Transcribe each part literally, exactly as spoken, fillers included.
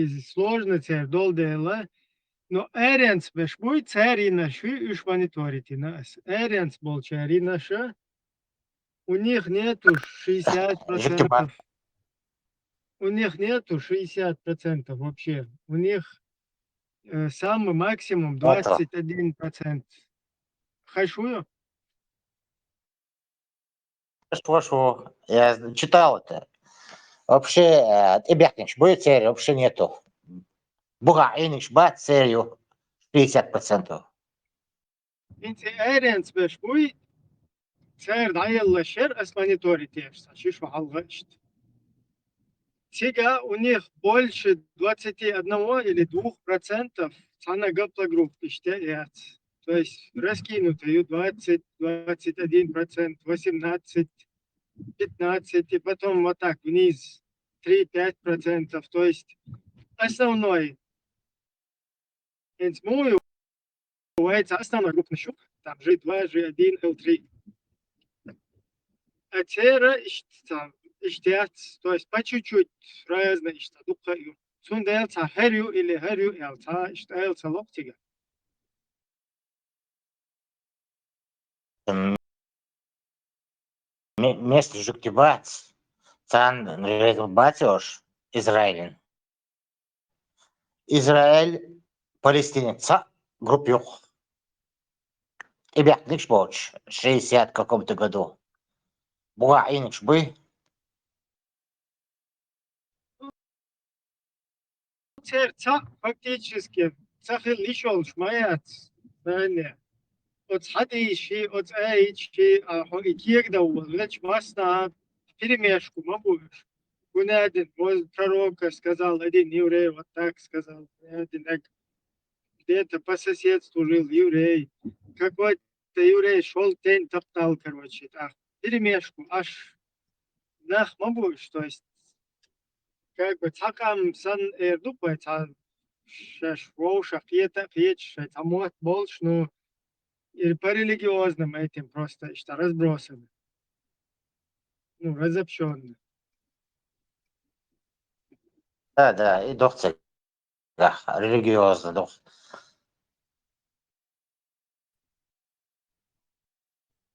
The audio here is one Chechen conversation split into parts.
сложно церан дола дела, но аренца беш буй, церан йинаш уж мониторить йина ас. Аренца болчарна йинаш, у них нету шестьдесят процентов. У них нету шестьдесят процентов вообще. У них э, самый максимум двадцать один процент. Хай шу я? Хорошо, хорошо. Я читал это. Вообще, э, тӀебаьхкинчу буй церан вообще нету. Бухахь Ӏийнарш бац церан ю шестьдесят процентов. ХӀинца аренца беш буй, церан дӀаелларш яра ас мониторить еш, сан ши шо хьалха иштта. Цига у них больше двадцати одного или двух процентов цхьана гаплогруппа иштта яц. То есть раскинуто ю двадцать, двадцать один процент, восемнадцать, пятнадцать, и потом вот так вниз три-пять процентов. То есть основной ХӀинца муха ю вай цхьа основной группанаш ю, там жи два, жи один, Л три. А церан иштта, там, иштта яц, то есть по чуть-чуть разно иштта дукха ю. Цундела цхьа хӀара ю или хӀара ю аьлла, цхьа иштта аьлла ца ло цига. М-, ме-, местный жуьгти бац, царна реза бац ош Израилин. Израиль, Палестина цхьаъ группа ю-кх. ТӀебаьхкинарш боцуш, шестьдесят каком-то году. Бухахь Ӏийнарш буй. Церан цхьаъ фактически ца хила йиш йолуш ма яц, наьне. Оцу хьадисашкахь, оцу аяташкахь, а, хьо и кегадовла велча, массанхьа перемешку ма бу уьш. Гунадин, вот пророк сказал, один еврей вот так сказал, Гунадин, где-то по соседству жил еврей. Какой-то еврей шёл, тень топтал, короче, тӀаккха перемешку, аш нах ма бу уьш, то есть, как бы, цхьа къам санна эр ду вай, цхьа шаьш вовшах кхета а кхеташ, шайн цхьа мотт болуш, ну, или по религиозным этим просто иштта разбросаны. Ну, разобщённо. Да, да, и дохци. Да, религиозно дохци.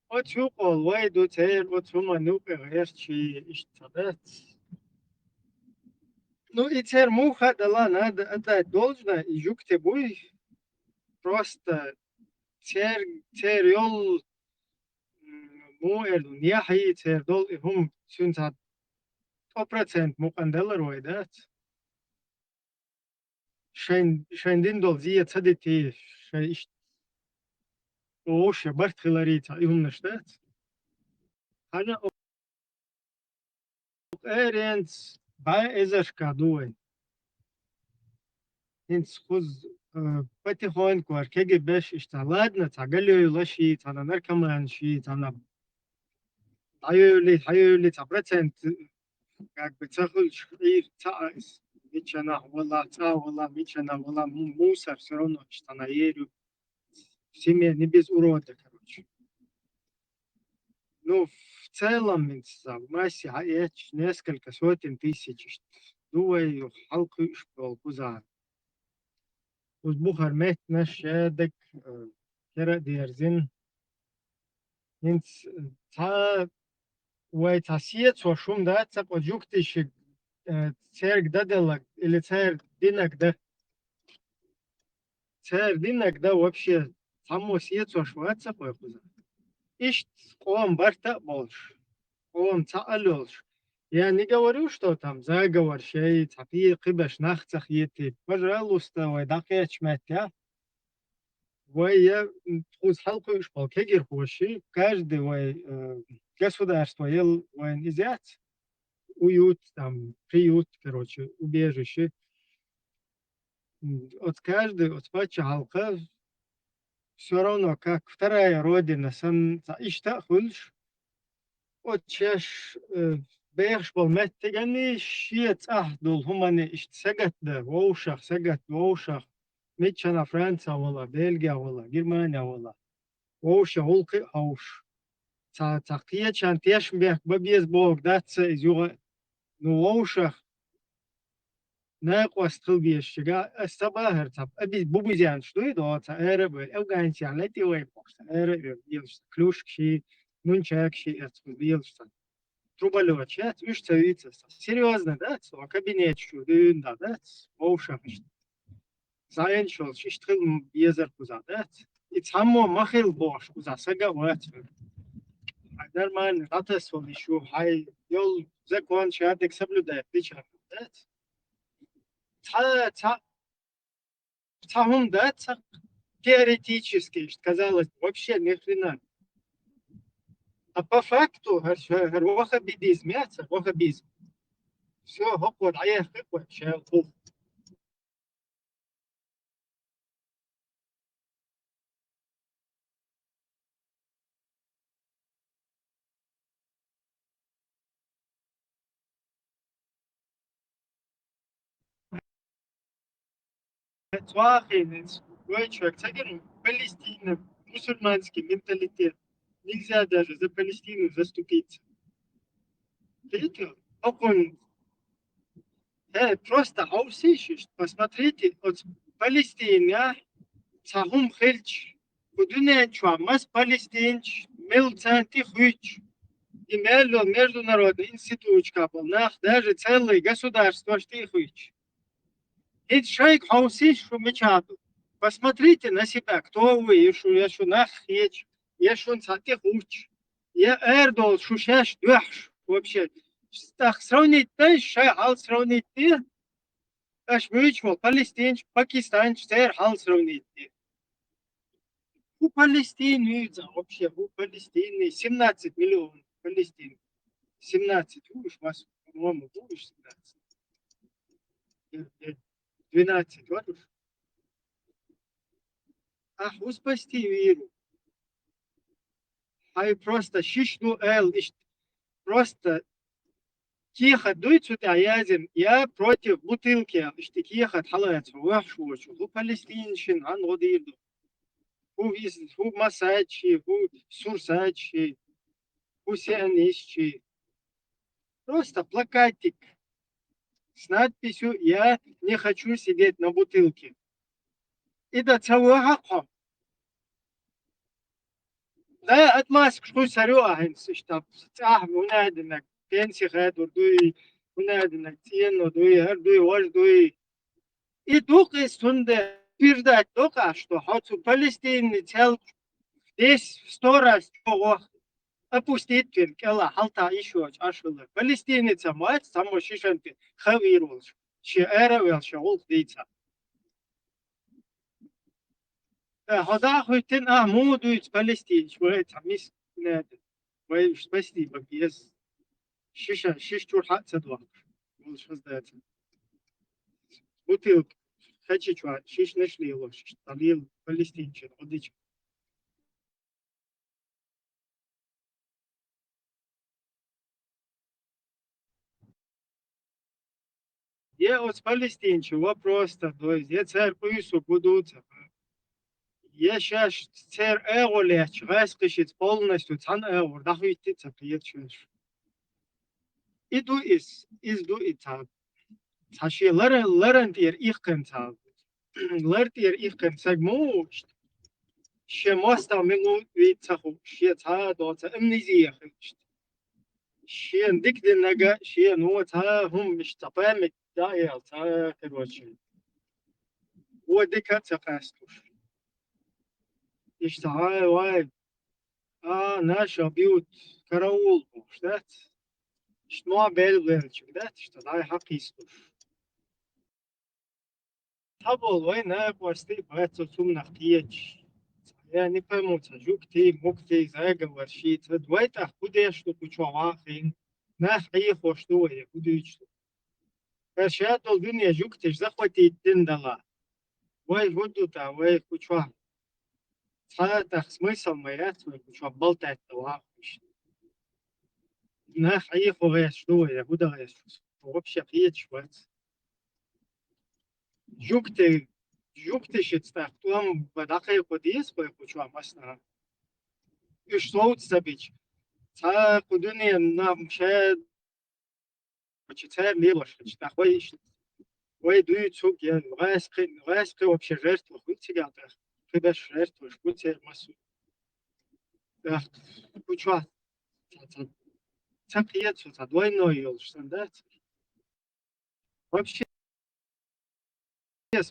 Оцу юкъа вай ду церан, оцу хӀуманна юкъе гӀерташ иштта ца дац. Ну, и церан муха а дала надо отдать должное, и жуьгти буй. Просто цер-, церан йолу, м, муха эр ду, нехьий церан долу и хӀума цуьнан цхьа сто процент мукъана далар вай дац. Шайн, шайн дина долу зен ца дитий, шайн иштта вовшах барт хиларий цхьа и хӀуманаш дац. Хьан а Эренца бӀе эзаршкахь ду вай. ХӀинца кхуза, э, потихоньку вара кегий беш иштта, ладно, цхьа галъевлаш и, цхьана наркоманаш и, цхьана дӀайевли, хьайевли, цхьа процент, как бы, ца хуьлуш, Ӏийр ца а иза. Миччанахь вала, цӀа вала, миччанахь вала, му-, мусор всё равно иштта цхьана ер ю. Семья не без урода, короче. Ну, в целом, в массе хьаэцча, несколько сотен тысяч иштта ду вай юха хьалакхуьуш болу кхузахь. Кхуза бухара меттанаш шаьдага, э, кера а дерзина. ХӀинца, э, цхьа вай цхьа сецо шуна дац, цхьа кхо жуьгтий шиъ, э, цаьрга дан делларг или цара динарг дан. Цара динарг дан вообще цхьаммо сецош вац ца кхойкхуза. Иштта къоман барта а болуш, къоман цхьаъ а лолуш. Я не говорю, что там заговор шай, цхьа кхе-, кхиберш нах ца хетий. Пожалуйста, вай дӀакхечу меттехь. Вай я, м, кхуза хьалакхуьуш болу кегирхоши, каждый вай, э, государство ел вайн иза яц. Уют, там, приют, короче, убежище. М, оцу каждый, оцу паччахьалкха всё равно, как вторая родина, санна, цхьа иштта а хуьлуш, оцу шаьш, э, бехаш болу меттиган шен цӀахь долу хӀуманна иштта сагатдан, вовшах, сагатдан, вовшах, миччанахь Францехь вала, Бельгехь вала, Германехь вала, вовшах гӀуллакхе а хьовш. Цхьа, цхьа кхечарна тешнабехк бан беза бохург дац сан иза юха а. Ну, вовшах Накъост хила безаш чуга, ас ца бахар ца, аби-, бубузянаш дуй, доца, ара бер, афганцян лети вай бохса, ара бер, белаш ца, клюшкаши, нунчакаши, эц белаш ца. Труболёт, эц, уж ца вица ца. Серьёзно, да, ца, кабинет чу, дюн да, да, ца, вовшахаш. Зайнчул, шиш тхил безар куза, да, ца. И цхьаммо ма хил бохаш куза, сага вац. Хай нормально, датас вал ишу, хай, йол закон шадик соблюдает, бича, да, ца. Ца, ца, Цхьа хӀума дац, цхьа теоретически, казалось бы, вообще ни хрена. А по факту, хӀар, хӀар ваххабизм яц, ваххабизм. Всё, хӀокхо дӀаяххи вай, шел хух. Цхьа хӀума, вай чувак, ца гир, Палестина, мусульманский менталитет. Нельзя даже за Палестину заступиться. Видите? Окон. Э, просто хьовсийша, посмотрите, вот Палестина, цхьа хӀума хилча, кху дуьнен чохь маса палестинцаш мел царна тӀе хуьйцуш, и мел йолу международный институташкахь болу нах, даже целый государстваш тӀе хуьйцуш. ХӀинца шайга хьовсийша шу мичахь ду. Посмотрите на себя, кто вы, я шу, я шу нах хеташ, я шуна цхьа тӀе хуьйцуш, я арадолу шу шаьш доьхьаш вообще. ТӀаккха сравнить дай, шайн хьал сравнить де. Аша муьйчу волу палестинчу, пакистанчу, церан хьал сравнить де. ХӀу Палестин вуьйца вообще, хӀу Палестин, семнадцать миллион Палестин. Семнадцать ву уьш, мас, по-моему, ву уьш семнадцать. Э, э, двенадцать ву уьш. Ахь хӀу спасти вийр ву? Хьайн просто шиш ду аьлла иштта. Просто кехат дуй цу тӀехь язйина, я против бутылки аьлла, иштта кехат хьалаца ваьхьаш воцу. ХӀу палестинашна хьан гӀо дийр ду? ХӀу из, хӀу масачи, хӀу сурсачи, хӀу сионисчи. Просто плакатик с надписью «Я не хочу сидеть на бутылке». И дан ца вахьа хьо. Да, отмазкаш хуьйсур ю ахь хӀинца, иштта, цӀахь хӀун а динарг, пенси хадур дуй, хӀун а динарг, цӀено дуй, хӀара дуй, важа дуй. И ду-кх иза цундела, утверждать до-кх ахь, что хьо цу Палестинный цел десять, сто раз чӀогӀа опустить вина кӀела хьалта йиш йоцу Ӏаш хилар. Палестинец ма вац, цхьаммо шишанти ха вийр волуш, шен ара а велла, шен гӀуллакх дийца. Э, хьо дӀа а хӀуьттина, ахь муха дуьйцу палестинаш, вай цхьа мискин адам. Вай уьш спасибо беза. Шиша, шиш чуьра хьа а ца дохкуш. Волуш хаза дацара. Бутылка хечи чохь шишнаш лелош, иштта лела палестинчун гӀо дича. Я оцу палестинчу вопрос ца дойза, я цара къуьйсу гу ду ца. Я шаьш церан агӀо лаьтташ, гӀаьскхишица полностью цхьана агӀор дӀахӀуьтту ца кхеташ. И ду иза, иза ду и цхьа, цхьа шен лара-, ларан тӀера иккхина цхьа. Лар тӀера иккхина саг муха ву иштта? Шен мостагӀ мила ву вийца ца хууш, шен цхьа а доцу амнезия хилча. Шена дика динарг а, шена вон цхьа а хӀума иштта память дӀа а яьлла, цхьа а, короче, вон дика а ца къасталуш. Иштта, вай, вай, а, наших бьют, караул бохуш, дац? Иштта ма белла веллачуьнга, дац? Иштта, дай хьакхийсалуш. Цхьаболу вай накъостий бац оцу хӀуманах кхеташ. Я не пойму, цхьа жугтий, мугтий, заговор ший ца ду. Вай тӀаккха хӀун деш ду кху чохь вахийна? Нах Ӏехош ду вай, хӀун дуьйцуш ду? Ша долу дуьне жугташа захватить дина дала. Вай хӀун ду тӀаккха, вай кху чохь? Цхьа а тӀаккха смысл ма яц вай кху чохь болтать дан вахуш. Нах Ӏехо гӀерташ ду вай, я хӀун дан гӀерташ? Вообще кхеташ вац. Жугтий, жугташца тӀаккха тӀом бан дӀакхайкхо деза вай кху чохь массанхьа. Уьш совца ца бича, цхьа кху дуьненан нах ша, короче, цара лелош хилча, тӀаккха вай иштта вай дуьйцург, я гӀаскхи, гӀаскхи вообще жертва хуьлу цигахь тӀехь. Кхиберш жертваш бу церан массо. ТӀаккха кху чохь ца, ца, ца кхета со, ца двойной йолуш санна дац. Вообще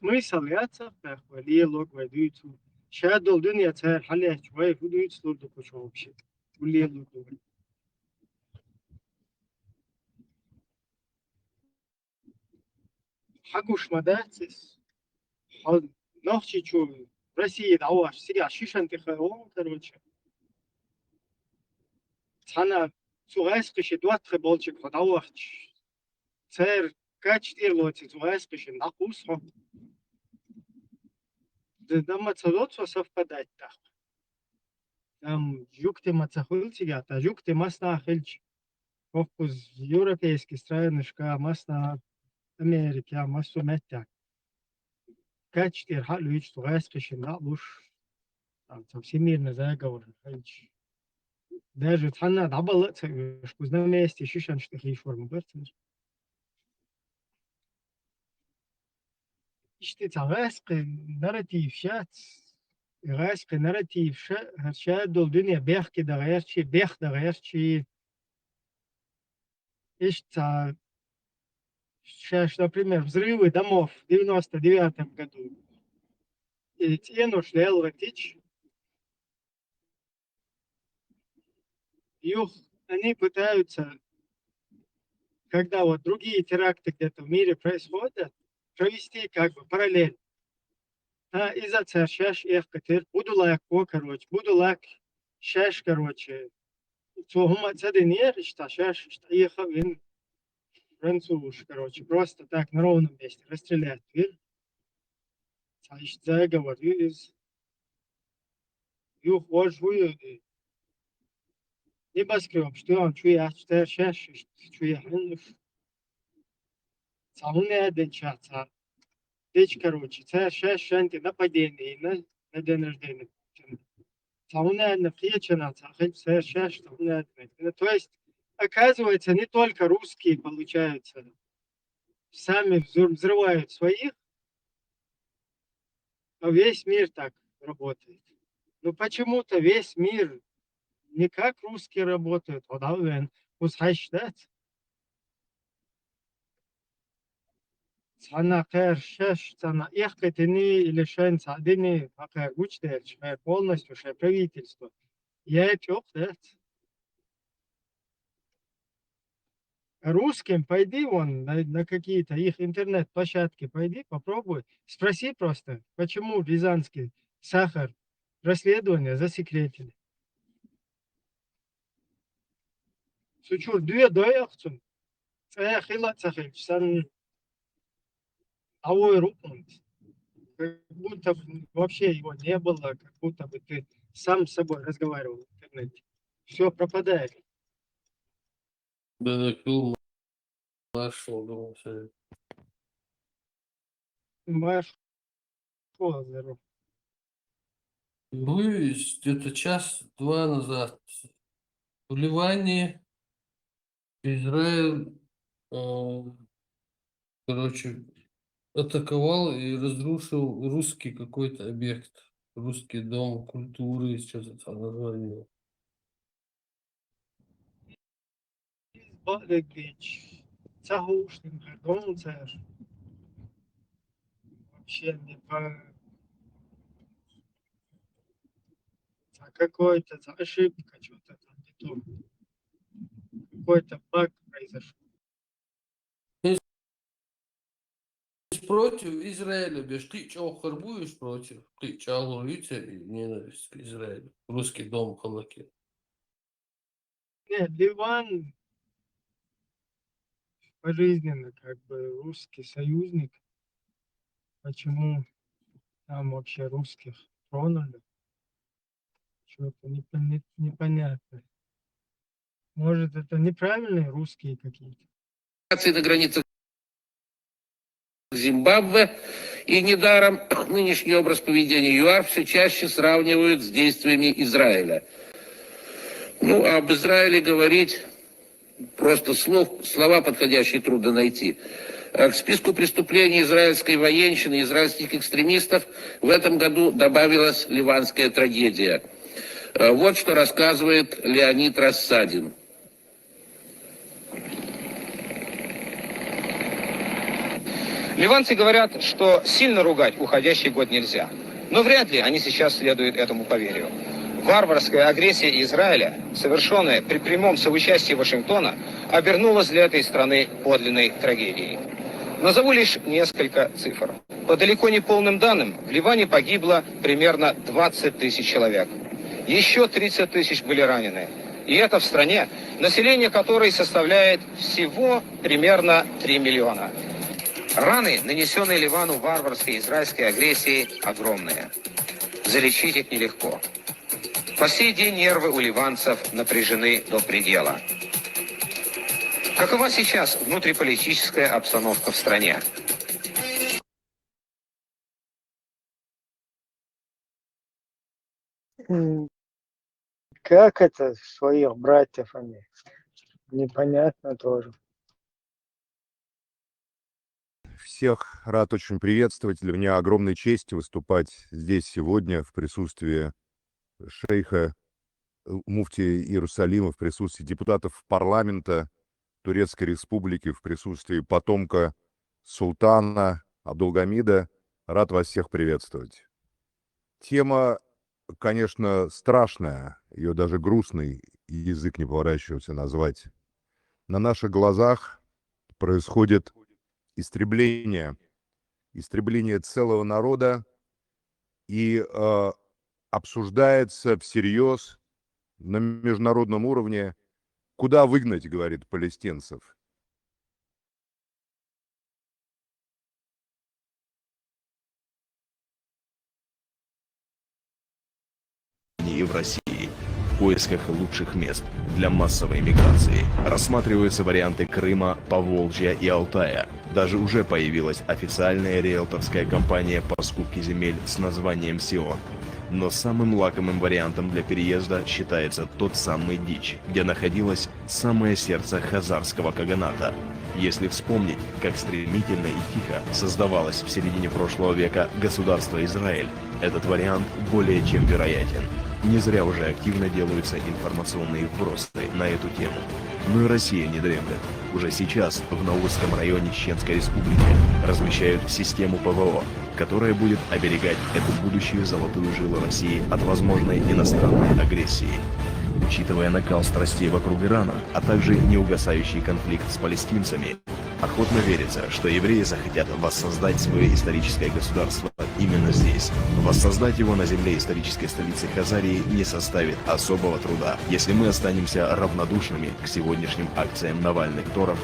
смысл яц цхьа, вай лелорг, вай дуьйцург. Ша долу дуьне цара хьалаьцча, вай хӀун дуьйцур ду кху чохь вообще? ХӀун лелорг ду вай? Хьан гуш ма дац иза? Хьо Нохчийчу России дӀавахча, цигахь шишан тӀе хаьо, короче. Цхьана цу гӀаскхи ши доттагӀий болчиг хьо дӀавахча, церан кач тӀера лоций цу гӀаскхи шина дӀакхуссу хьо. Д-, дан ма ца до цо совпадать тӀаккха. Там жуьгти ма ца хуьлу цигахь, та жуьгти массанхьа хилча, хӀокхуза европейский странашка, массанхьа, Америка, массо а меттехь. Кач тӀера хьа а луьйчу, цу гӀаскхи шина дӀа а луш, там, цхьа всемирный заговор хилча. Даже цхьанна дӀабала а ца оьшу, кхуза на месте шишанаш тӀе хийшор ма бара цара. Иштта цхьа гӀаскхи нарратив шац, и гӀаскхи нарратив ша, хӀара ша долу дуьне бехке дан гӀертачий, бех дан гӀертачий. Иштта цхьа шаьш, например, взрывы домов в девяносто девятом году. И цӀенош лелхийтича, юха они пытаются, когда вот другие теракты где-то в мире происходят, провести как бы параллель. А, иза цара шаьш эккхийтира, будулак, о, короче, будулак шаьш, короче, цо хӀума а ца динера, иштта шаьш, иштта Ӏеха а вина, французаш, короче, просто так на ровном месте расстрелять вира. Цхьа иштта заговор ю иза. Юха важа хӀун ю и? Небоскребаш тӀехь чу яьхча, цара шаьш иштта чу яьхьина уьш. Цхьа хӀун аьлла динчахь цхьа деча, короче, цара шаьш шайна тӀе нападение йина, на день рождения. Цхьа хӀун аьлла кхечанахь цхьа хилча, цара шаьш цхьа хӀун аьлла дина. То есть, оказывается, не только русские, получается, сами взрыв-, взрывают своих, а весь мир так работает. Ну почему-то весь мир не как русские работают, а да, вен, пусть хьаьш дац. Цхьана кхаьра шаьш, цхьана эккхийтиний или шайна цхьа диний, хьан кхаьра гучудаьлча, кхаьра полностью шайн правительство. Я и чӀогӀа дац. Русским пойди вон на, на какие-то их интернет-площадки пойди, попробуй. Спроси просто, почему рязанский сахар расследование засекретили. Цу чуьра доьдой ахча цунна. ЦӀе хила а ца хилча, санна дӀавойр ву хӀунда. Как будто бы вообще его не было, как будто бы ты сам с собой разговаривал в интернете. Всё пропадает. Да, да, клюв маршал, думаю, всё. Маршал, здорово. Были где-то час-два назад в Ливане Израиль, э, короче, атаковал и разрушил русский какой-то объект, русский дом культуры, что-то там название. Иза бакъдерг дийцича, ца хууш дина хир ду цара. Вообще не по-, ца какой-то, ца ошибка, что-то там не то. Какой-то баг произошёл. Уьш против Израиля беш, кхин а чӀогӀа хир бу уьш против, кхин а чӀагӀлур ю церан и ненависть к Израилю. Русский дом хӀаллакьяр. Не, Ливан пожизненно как бы русский союзник. Почему там вообще русских тронули? Что-то непон-, непонятно. Может, это неправильные русские какие-то? На границах Зимбабве, и недаром нынешний образ поведения ЮАР все чаще сравнивают с действиями Израиля. Ну, об Израиле говорить, просто слов, слова подходящие трудно найти. Э, К списку преступлений израильской военщины и израильских экстремистов в этом году добавилась ливанская трагедия. Э, Вот что рассказывает Леонид Рассадин. Ливанцы говорят, что сильно ругать уходящий год нельзя. Но вряд ли они сейчас следуют этому поверью. Варварская агрессия Израиля, совершенная при прямом соучастии Вашингтона, обернулась для этой страны подлинной трагедией. Назову лишь несколько цифр. По далеко не полным данным, в Ливане погибло примерно двадцать тысяч человек. Еще тридцать тысяч были ранены. И это в стране, население которой составляет всего примерно три миллиона. Раны, нанесенные Ливану варварской израильской агрессией, огромные. Залечить их нелегко. По сей день нервы у ливанцев напряжены до предела. Какова сейчас внутриполитическая обстановка в стране? М, Как это своих братьев они? Непонятно тоже. Всех рад очень приветствовать. Для меня огромная честь выступать здесь сегодня в присутствии шейха, э, муфтия Иерусалима, в присутствии депутатов парламента Турецкой Республики, в присутствии потомка султана Абдулгамида. Рад вас всех приветствовать. Тема, конечно, страшная, ее даже грустный язык не поворачивается назвать. На наших глазах происходит истребление, истребление целого народа, и э, обсуждается всерьез на международном уровне, куда выгнать, говорит, палестинцев. И в России. В поисках лучших мест для массовой миграции рассматриваются варианты Крыма, Поволжья и Алтая. Даже уже появилась официальная риэлторская компания по скупке земель с названием «Сион». Но самым лакомым вариантом для переезда считается тот самый Дич, где находилось самое сердце хазарского каганата. Если вспомнить, как стремительно и тихо создавалось в середине прошлого века государство Израиль, этот вариант более чем вероятен. Не зря уже активно делаются информационные вбросы на эту тему. Но и Россия не дремлет. Уже сейчас в Наурском районе Чеченской Республики размещают систему ПВО, которая будет оберегать эту будущую золотую жилу России от возможной иностранной агрессии. Учитывая накал страстей вокруг Ирана, а также неугасающий конфликт с палестинцами, охотно верится, что евреи захотят воссоздать свое историческое государство именно здесь. Воссоздать его на земле исторической столицы Хазарии не составит особого труда, если мы останемся равнодушными к сегодняшним акциям Навальных Торов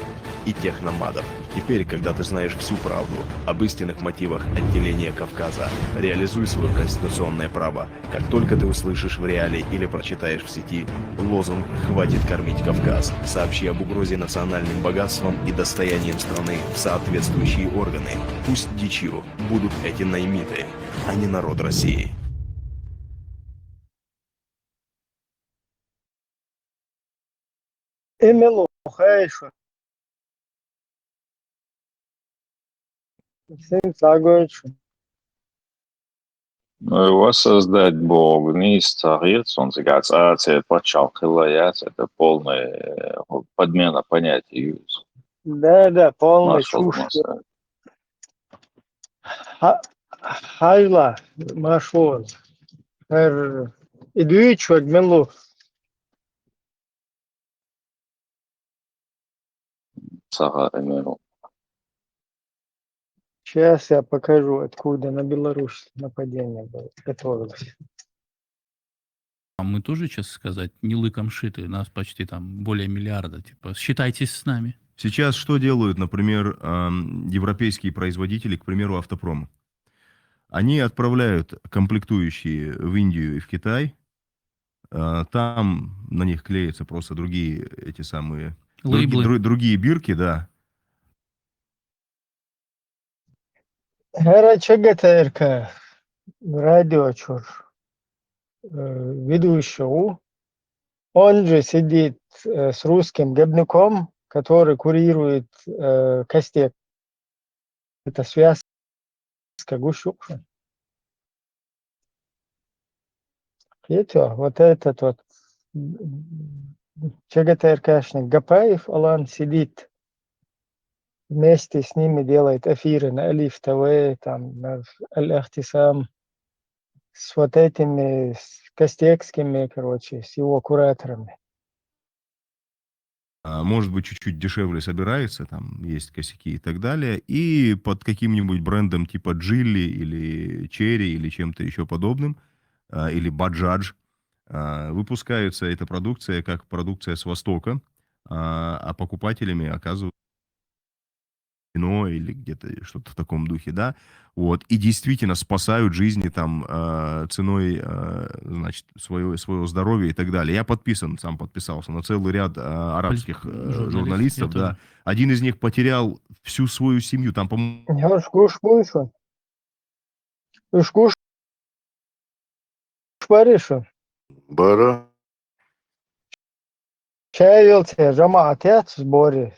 и техномадов. Теперь, когда ты знаешь всю правду об истинных мотивах отделения Кавказа, реализуй свою конституционное право. Как только ты услышишь в реале или прочитаешь в сети лозунг «Хватит кормить Кавказ», сообщи об угрозе национальным богатством и достоянием страны в соответствующие органы. Пусть дичью будут эти наймиты, а не народ России. Эмилу, хорошо. Всем согласен. Ну, воссоздать бог не старец, он цигацаци пачалкила яц, это полная э, подмена понятий. Да, да, полный Нашел чушь. масса. Ха- Хайла, машвоз. Хэр идвич вагмелу. Сага Эмилу. Сейчас я покажу, откуда на Беларусь нападение было, готовилось. А мы тоже, честно сказать, не лыком шиты, нас почти там более миллиарда. Типа, считайтесь с нами. Сейчас что делают, например, ам, европейские производители, к примеру, автопромы? Они отправляют комплектующие в Индию и в Китай. А, Там на них клеятся просто другие эти самые други- Лейблы. дру- другие бирки, да. Хэр ачыгата эркэ радио чур э, ведущего. Он же сидит э, с русским говнюком, который курирует э, Костяк. эта связка гуш ю-кх шуна. Кхетий, вот этот вот ЧГТРКшник Гапаев Алан сидит, вместе с ними делает эфиры на Алиф ТВ, там, на Аль-Ихтисам, с вот этими, с Костекскими, короче, с его кураторами. А, может быть, чуть-чуть дешевле собирается, там есть косяки и так далее, и под каким-нибудь брендом типа Джили или Черри или чем-то еще подобным, а, или Баджадж, а, выпускается эта продукция как продукция с Востока, а, а покупателями оказываются вино или где-то что-то в таком духе, да, вот, и действительно спасают жизни там, а, ценой, а, значит, своего, своего здоровья и так далее. Я подписан, сам подписался на целый ряд, а, арабских, э, журналистов, да. Один из них потерял всю свою семью, там, по-моему, Хьо уж гуш буй шуна? Уж гуш барий шуна? Бара. Ша йолча жамаӀат яц сборе.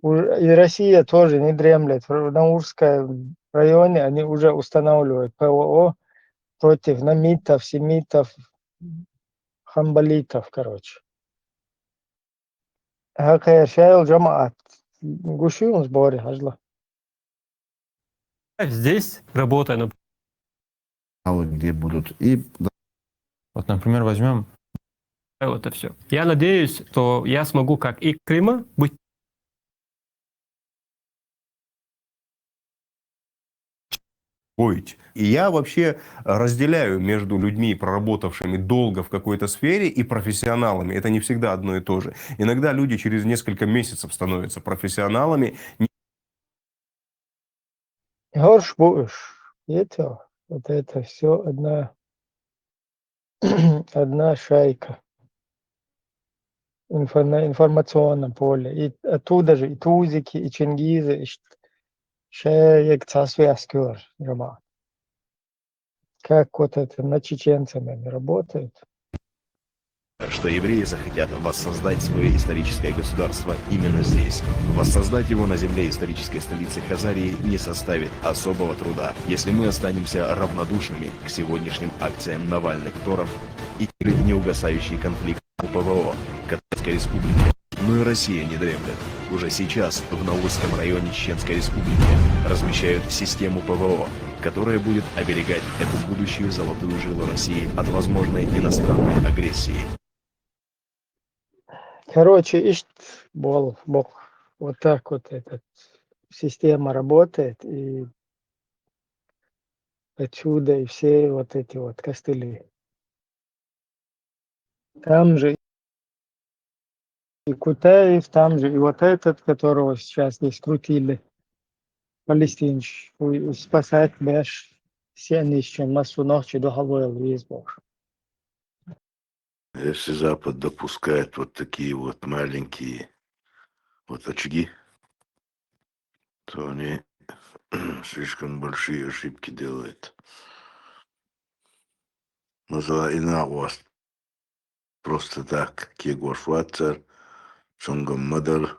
Уж-, и Россия тоже не дремлет. В Наурском районе они уже устанавливают ПВО против намитов, семитов, хамбалитов, короче. ХӀаьта ша йолча жамаӀат гуш юй сборе, хьажал. Здесь, работая на Мало где будут. И Вот, например, возьмем вот это все. Я надеюсь, что я смогу, как Икрима, быть Быть. И я вообще разделяю между людьми, проработавшими долго в какой-то сфере, и профессионалами. Это не всегда одно и то же. Иногда люди через несколько месяцев становятся профессионалами. Хьо уж бу уж. Кхетий, вот это все одна, одна шайка. Инфо-, на информационном поле. И оттуда же и Тузики, и Чингизы, и ш-, ша йолча цхьа связка йолаш жамаӀат. Как вот это над чеченцами они работают. Что евреи захотят воссоздать свое историческое государство именно здесь. Воссоздать его на земле исторической столицы Хазарии не составит особого труда, если мы останемся равнодушными к сегодняшним акциям Навальных Торов и неугасающий конфликт у ПВО Казахской Республики. Но и Россия не дремлет. Уже сейчас в Наурском районе Чеченской Республики размещают систему ПВО, которая будет оберегать эту будущую золотую жилу России от возможной иностранной агрессии. Короче, ишт бол, бок. Вот так вот эта система работает, и отсюда и все вот эти вот костыли. Там же и Кутаев, там же и вот этот, которого сейчас здесь крутили, палестинский, спасать беш, сенишчун массу нохчи духовой лиз бох. Если Запад допускает вот такие вот маленькие вот очаги, то они слишком большие ошибки делают. Масала, инагӀа вас просто так кегош вацар, цунгам ма дара.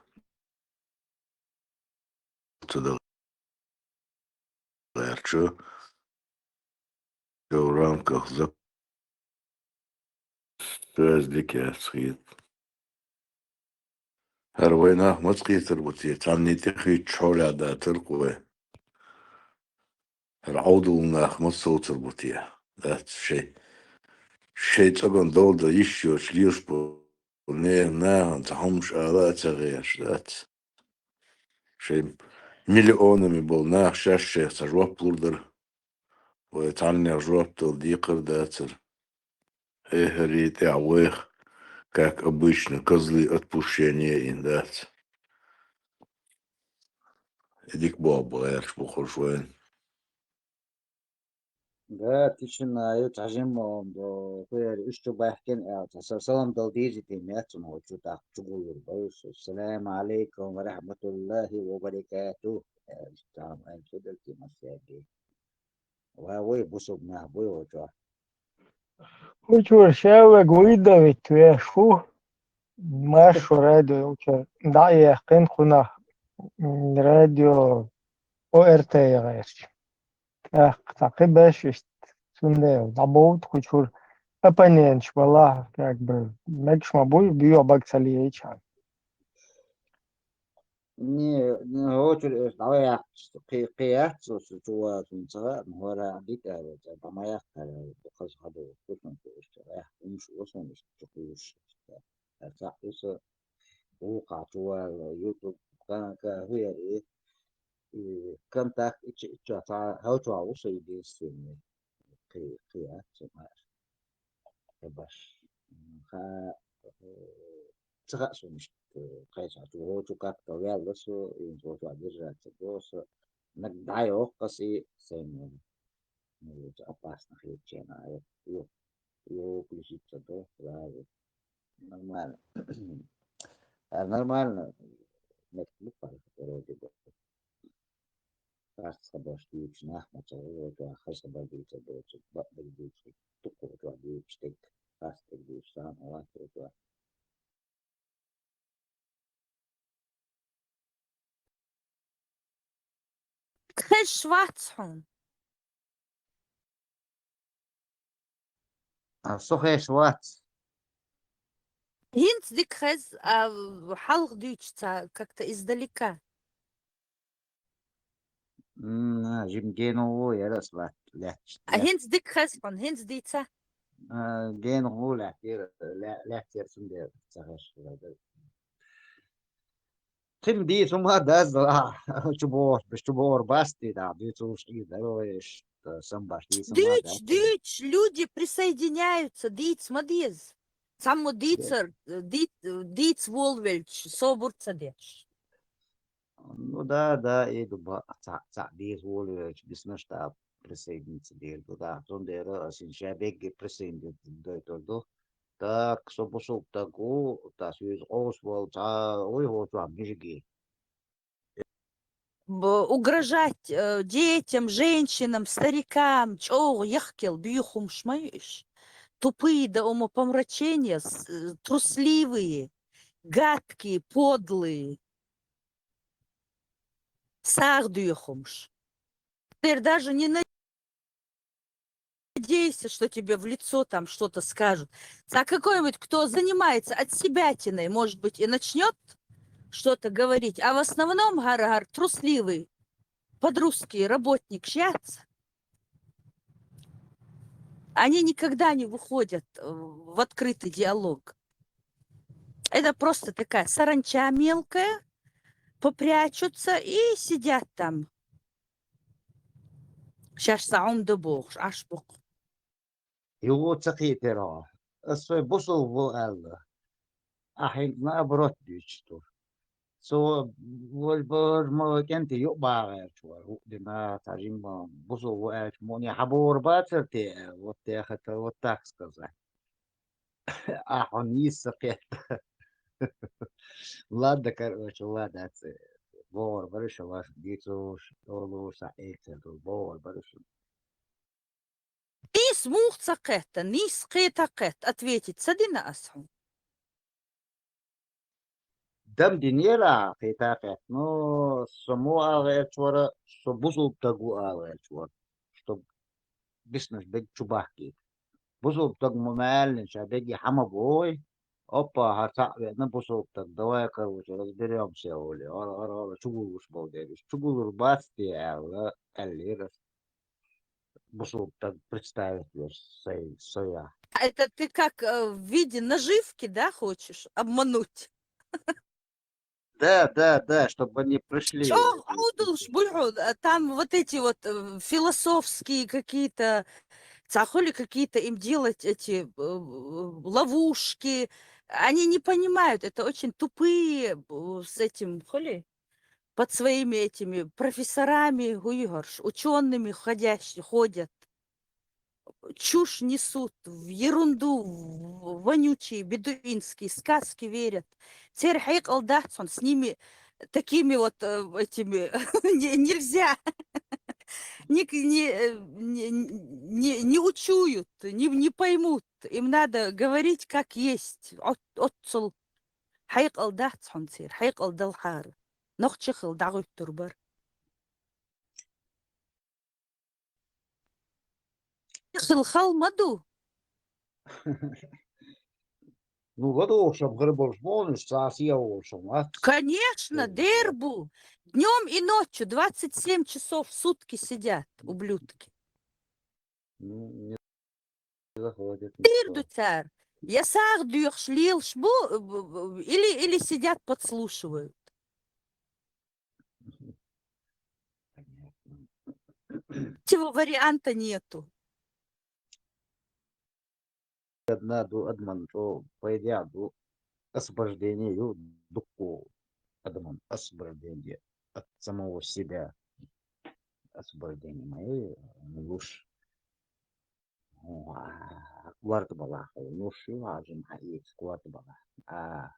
Ца дала гӀерчу, в рамках зак-, связь дика яц хет. ХӀара вай нах маца кхетар бу те, цхьанне тӀехуьйтуш хьолехь дацар кхо вай. ХӀара Ӏовдал нах маца совцар бу те, дац шай. Шай цӀаган долда йиш йоцуш лелаш бу, не, нахана цхьа хӀумаш ала а ца гӀерташ дац. Шайн миллионами болу нах шаьш шайх цхьа жоп лур дара. Вай цхьаннех жоп дала декхар дацара. Эхари тӀехь вайх, как обычно, козлы отпущения ин дац. И дика боху гӀерташ бу хӀорш вайн. Да, тишина ю, цхьа жимма ма до, кхуьяр уьш чу баьхкина аьлла, цхьа салам дала дийза тӀе меттана хӀо чу тӀаккха чугуллур бай шу. Ассаламу алейкум ва рахматуллахи ва баракатух. Аьлла, там айн чу дала тӀе масеги. Ва вай бусулба нах буй хӀо чохь. Учур шаьвлаг вуйда витт веш ву. Маршо радио учур дӀа а яьккхина кхунах. М, радио ОРТ-е гӀерташ. ТӀаккха цхьа кхин беш иштта, цундела дӀабовду кху чура оппоненташ балахь, как бы, мегаш ма буй, боьха бага ца леийча. Не, не, хӀокху чура аш дӀаваяккхаш, кхин, кхин яц со, со чу вацун ца хаьа, хӀора дика аьлла, ца дӀа ма яккхара, хаза хьадо, вкусно, что иштта, э, хӀумаш, вкусно, что кушать. Цхьаъ ю со, вукху чу вала, YouTube, ка-, ка-, хӀу яра и, и контакт, ича, ича, цхьа, хӀокху чохь ву со единственный. Кхин, кхин яц со мара. Ца баш. М, ха, э, ца хаьа суна иштта, э, кхечахь чу, хӀокху чу как-то ваьлла со, и хӀокху чохь держаться до со. Нагахь дӀайоху аса и сайна, ну, опасно хилча, а, ю-, ю-, включиться до сразу. Нормально. А, нормально. Нет, ну, вроде бы. Харц хабарш дуьйцуш нах ма ца гӀо, хаза хабар дуьйцур доцург, бакъдерг дуьйцург, дукха хӀокху чохь дуьйцуш дерг, харц дерг дуьйцуш, цхьана а вац хӀокху чохь. Хезаш вац хьуна. А, со хезаш вац. ХӀинца дика хеза, а, хьалха дуьйцуш ца, как-то издалека. М, а, жимма генахь ву яра ас лат-, лаьтташ. А хӀинца дика хеза хьуна, хӀинца дийца? А, генахь ву лаьттера, ла-, лаьттера цундела ца хезаш хилла. Кхин дийца хӀума дац, а, чу бохуш, чу бохур бац те, да, дуьйцуш хьийза дара вай, аш, а, самбаш дийца хӀума дац. Дуьйцу, дуьйцу, люди присоединяются, дийца ма деза. Цхьаммо дийцар, дий-, дийца волавелча, собар ца деш. Ну да, да, и ду ба-, цхьаъ, цхьаъ дийца волавелча, биснарш тӀаккха присоединиться дийр ду, да. Цундела аса ша бегге присоединиться дойтур ду. Так, со бусулба стаг ву, тӀаккха соьца къовсавала цхьа вуй хӀокху чохь мижиге. Б-, угрожать, э, детям, женщинам, старикам, чӀогӀа яхкел боьха хӀумаш ма ю уьш. Тупые до умопомрачения, с-, э, трусливые, гадкие, подлые. СагӀа доьха хӀумаш. Теперь даже не надейся, что тебе в лицо там что-то скажут. А какой-нибудь, кто занимается отсебятиной, может быть, и начнёт что-то говорить, а в основном гар-гар трусливый, подростки, работник, щас они никогда не выходят, э, в открытый диалог. Это просто такая саранча мелкая, попрячутся и сидят там. Шаьш цхьа хӀума дан бохуш, Ӏаш бу-кх. Юха ца кхийтира хьо. Ас вай бусулба ву аьлла. Ахь хӀинца наоборот дуьйцуш ду. Со вай бажа ма кӀентий юкъа баха гӀерташ вара. ХӀуъа дина, цхьа жимма бусулба ву аьлча, муьлхха хьан бохур бацара те аьлла. Вот тӀехата, вот так сказать. Ахь хьуна нийса ца кхетта. Ладно, короче, ладно, ца бохур бара ша ваш дийцуш, олуш, схьаэцар ду, бохур бара ша. Нийса муха ца кхетта, нийса кхета кхетта, ответить ца дина ас хьуна? Дам динера ахьа, кхета кхетта. Ну, со муха ала гӀерташ вара, со бусулба стаг ву ала гӀерташ вара, чтоб биснарш бегга чу бахкийта. Бусулба стаг ма аьллина, ша бегге хьан ма боху вай. Оппа, хьан цхьаъ веана бусулба стаг, давай, короче, разберёмся, олий. Ара, ара, ара, чугуллуш болу дерриш. Чугуллур бац те аьлла, аьллера ас. Бусулба стаг представить веш сай, соя. Это ты как, э, в виде наживки, да, хочешь обмануть? Да, да, да, чтобы они пришли. ЧӀогӀа Ӏовдалуш буй хьуна, а, там вот эти вот, э, философские какие-то, цхьа хуьлий какие-то им делать эти, э, ловушки. Они не понимают, это очень тупые, э, с этим, хуьлий, под своими этими профессорами, хӀу ю хӀорш, учёными ходящие, ходят. Чушь несут, в ерунду, в вонючие бедуинские сказки верят. Церан хьекъал дац хьуна, с ними такими вот, э, этими, не, нельзя. Не, не, э, не, не, не учуют, не, не поймут. Им надо говорить как есть. От-, оццул хьекъал дац хьуна церан, хьекъал далхьара. Нохчий хилла дӀагӀуьттур бара. Хила хала ма ду. Ну, гӀадвохуш ам хир болуш боху, уьш цхьа а сехьа волуш ам вац. Конечно, дер бу. Днём и ночью, двадцать семь часов в сутки сидят, ублюдки. Ну, не заходит. Дийр ду цара. Я сагӀа доьхуш лелаш бу, б-, б-, или, или сидят, подслушивают. Третьего варианта нету. Одна ду адаман, то, по идее, ду освобождение ю дуккху адаман, освобождение от самого себя. Освобождение моей, луш. Корта балахь, луш ю, хьажа, хьаэца корта балахь. А,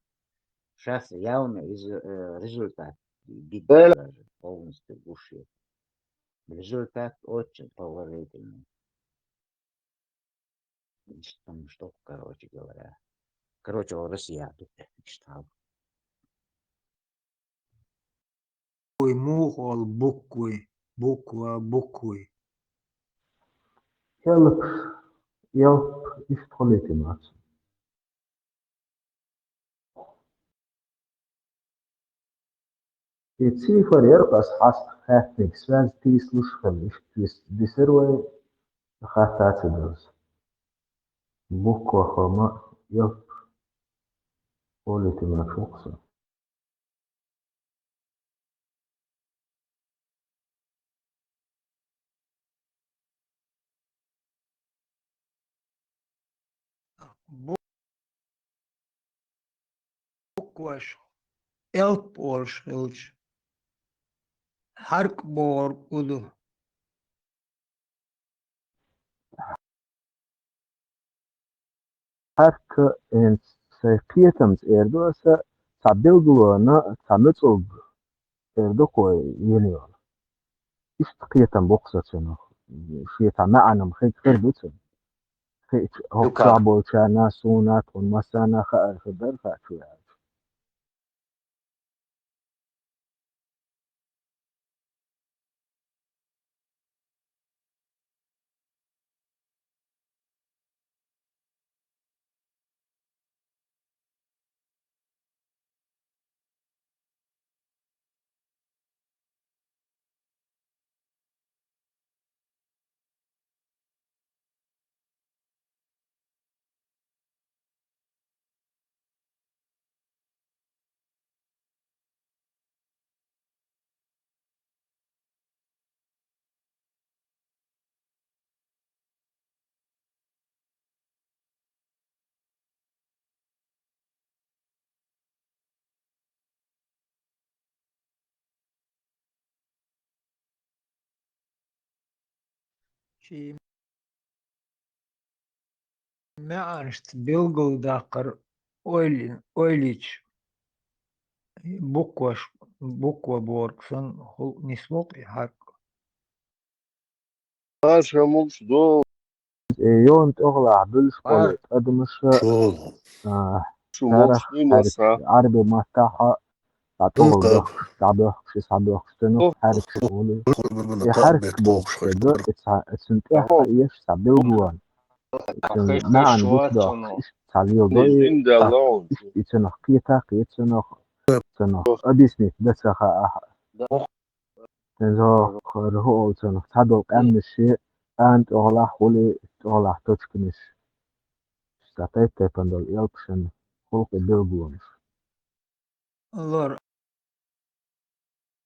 щас явно из, э, результат видно даже полностью луш ю. Результат очень положительный. Там что, короче говоря. Короче, о, Россия тут читал. Ой, муха олу буквы, буква, буквы. Help, help, иштта хилийтина вац. И цифр яра ас хьаста хаьттинарг, связь тийсалуш хила, иштта дис-, дисира вай, хатта ца далаза. Буква хӀума, йоп, олийтина вац вукху со. Бу-, букваш элп олуш хилча, хьаркъ бохург хӀун ду? Хьаркъ, э, сайн кхетамца эр ду аса, цхьа билгалонан, цхьа муьцӀалг эр ду кхо йина йолу. Иштта кхетам боккху со цунах. Шен цхьа маьӀна-м хи-, хир ду цунна. Хиъча, хӀокху чохь болчарна, суна, тхуна массарна хаар хир дара хаа чу яьлча. Шен маьӀнашца билгалдаккхар ойли-, ойлича, букваш, буква бохург санна, хӀу-, нисвоккху и хьаркъ. Аша мукс ду. Э, йона тӀехула буьллуш болу адамаша, а, царах хьаьркаш, Ӏарбийн маттахь а, цхьа тӀехула дохкуш, дӀадохкуш, и схьадохкуш, цунах хьаьркаш олу. И хьаьркаш бохуш хир ду, и цхьа, и цунна тӀехь а еш цхьа билгало. Цуьнан маьӀна гучудоккхуш, иштта цхьа леладо и, иштта и цунах кхета, кхета цунах, цунах объяснить дан ца хаахь. ХӀинца хӀара хӀу олу цунах, цхьадолу къаьмнаш шен, ан тӀехулахь хуьлий, тӀехулахь точканаш. Цхьа тайп-тайпана долу элпашан гӀуллакхе билгалонаш. Лор.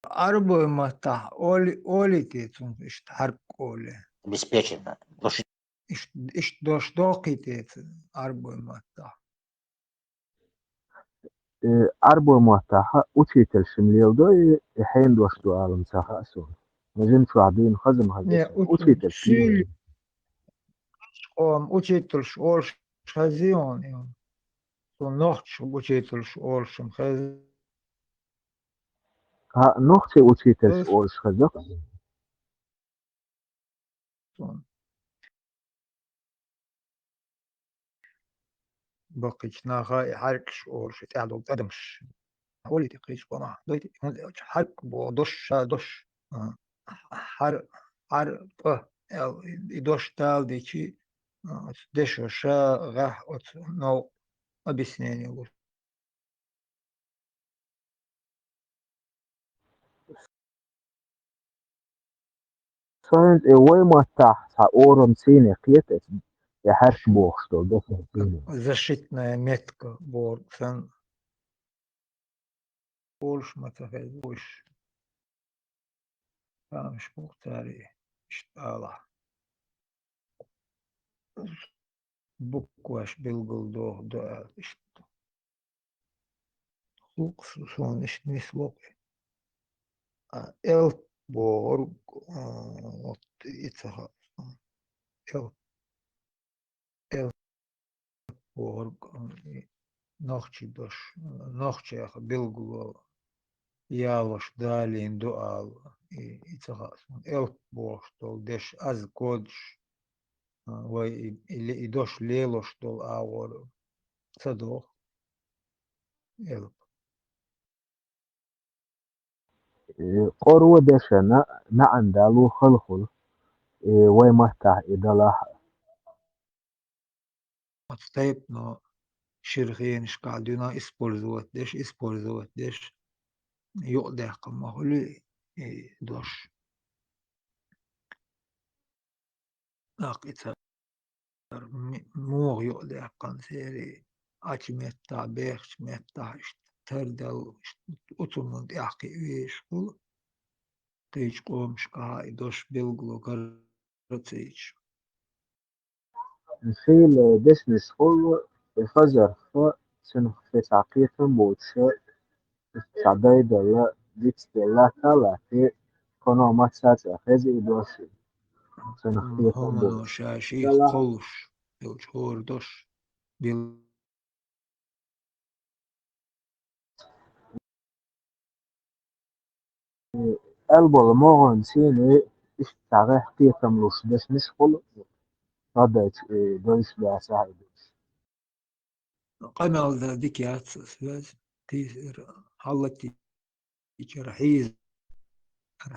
Ӏарбой маттахь оли-, олий те цунах иштта хьаркъ олий? Обеспеченно. Иштта, иштта дош доккхий те цу Ӏарбой маттахь? Э, Ӏарбой маттахь учительша-м леладо и, и хьенан дош ду ала-м ца хаьа суна. Жимачохь дуьйна хаза-м хаза. Не, суна. Учитель шийла шийла. Къом учительш олуш хезий хьуна и? Суна нохчаша учительш олуш-м хеза. ХӀаъ, нохчийн учительш олуш хеза. Суна. Баккхийчу наха и хьаьркаш олуш, и тӀехь долу адамаш. Олий те кхечу къомах? Дой те, хӀунда аьлча хьаркъ боху дош, ша дош. А, хьар-, хьар-, пӀа, аьл-, и дош дала дичи, а, оцу дешо ша гӀахь оцу новкъа объяснение луш. Сан тӀе вай маттахь цхьа орам цийне кхета, я хьаьрш бохуш долу дешан цийне. Защитная метка боху сан. Олуш ма ца хеза уьш. Тамаш бу цаьрий, иштта алахь. Букваш билгал доху до аьлла иштта. Хукъ суна иштта нисло кху. А, элп бохург, а, вот и ца хаьа суна. Элп, элп бохург, а, и нохчий дош, нохчех билгало ялош далийна ду ала, и, и ца хаьа суна. Элп бохуш долу деш аз кодаш, а, вай и, и ле-, и дош лелош долу агӀор ца доху. Элп. Э, къоро дешана маьӀна далу халхула, э, вай маттахь и далахь а. Оцу тайпано шира хенашкахь дуьйна использовать деш, использовать деш, юкъадаьккхина ма хуьлу и дош. ТӀаккха и цара ми-, муха юкъадаьккхина церий, Ӏачу меттахь, бехачу меттахь иштта тарделла, иштта оцунна тӀехь кхиъна везаш хуьлу, кхечу къомашкахь и дош билгало карацийча. Хийла дешнаш хуьлу, и хазарх, цунах шайн цхьа кхетам боцуш, цхьа дайдалла, дицделла латталахь, кхано массаьрца хеза и дош. Цунах кхетам боцуш. Ша шийх кхуллуш йолчу хӀора дош бил- Аьлла болу могӀанца иштта цхьа гӀехь кхетам луш дешнаш хуьлу, хадайчу, э, дойш дацахь а и деш. Къамел дан дика яц связь, кхийсира, хьаллатийчара хьийза,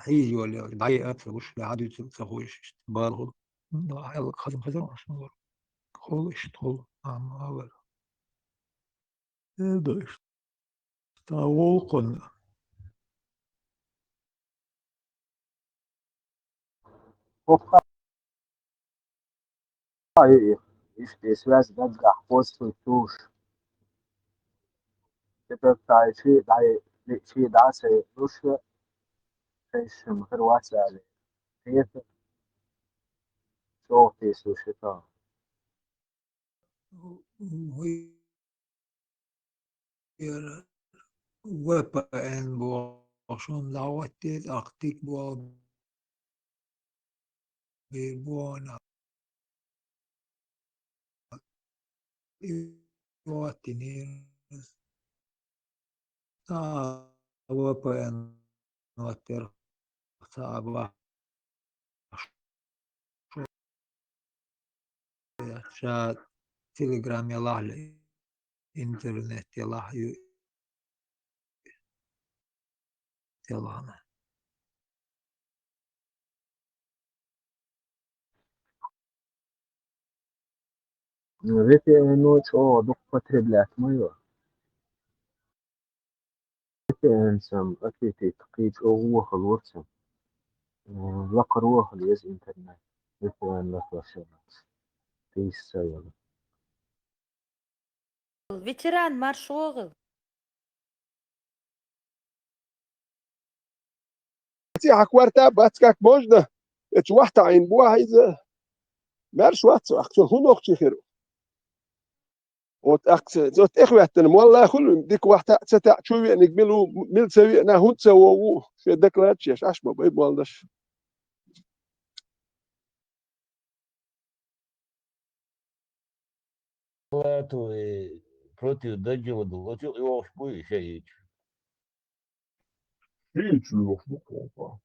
хьийза йолу, дӀаеа ца гуш, хьан дуьйцург ца хуьйш, иштта бала хуьлу. Ну, хьаллак хазна хазар, аш ма вара. Хуьлу, иштта хуьлу, амма ма вара. Э, да, иштта. Ста волкъун. Хьо кхаъ, и, и, иш, и связь даггахь постфуьйтуш. Тепер тай чи дай, чи дай се душа, хешим хир вац али. Хета. Сохти сушита. Яра V P N бохуш хӀума дӀахӀоттийта, ахтик боху бер боху нах. И хӀоттийнера. Цхьа V P N хӀоттера, цхьа бахьаш. Ша Telegram ялахь, интернет ялахь ю-, ялахь. Ну, V P N-о чӀогӀа дукха потреблять ма йо. V P N-цам ответить кхин чӀогӀа вохалур цам. М, лакхара вохала еза интернет. V P N латваршалац. Тийса ца йола. Ветеран, марш вогӀил. Хьан кварта бац, как можно? Эцу вахта Ӏийна бу ахьа иза. Маьрша вац ахьа, цо хӀун нохчий хир ву? Вот ахьа ца, вот тӀехветтина, молла хуьлу, дика вахта а ца таьӀа, чу веаниг мила ву, мила ца веана, хӀунда ца вогӀу, шен докладчеш, Ӏаш ма бай, моллаш. Лату и против Даджала долу, оцу йохуш бу и шаича. Шиича йохуш бу кхоба.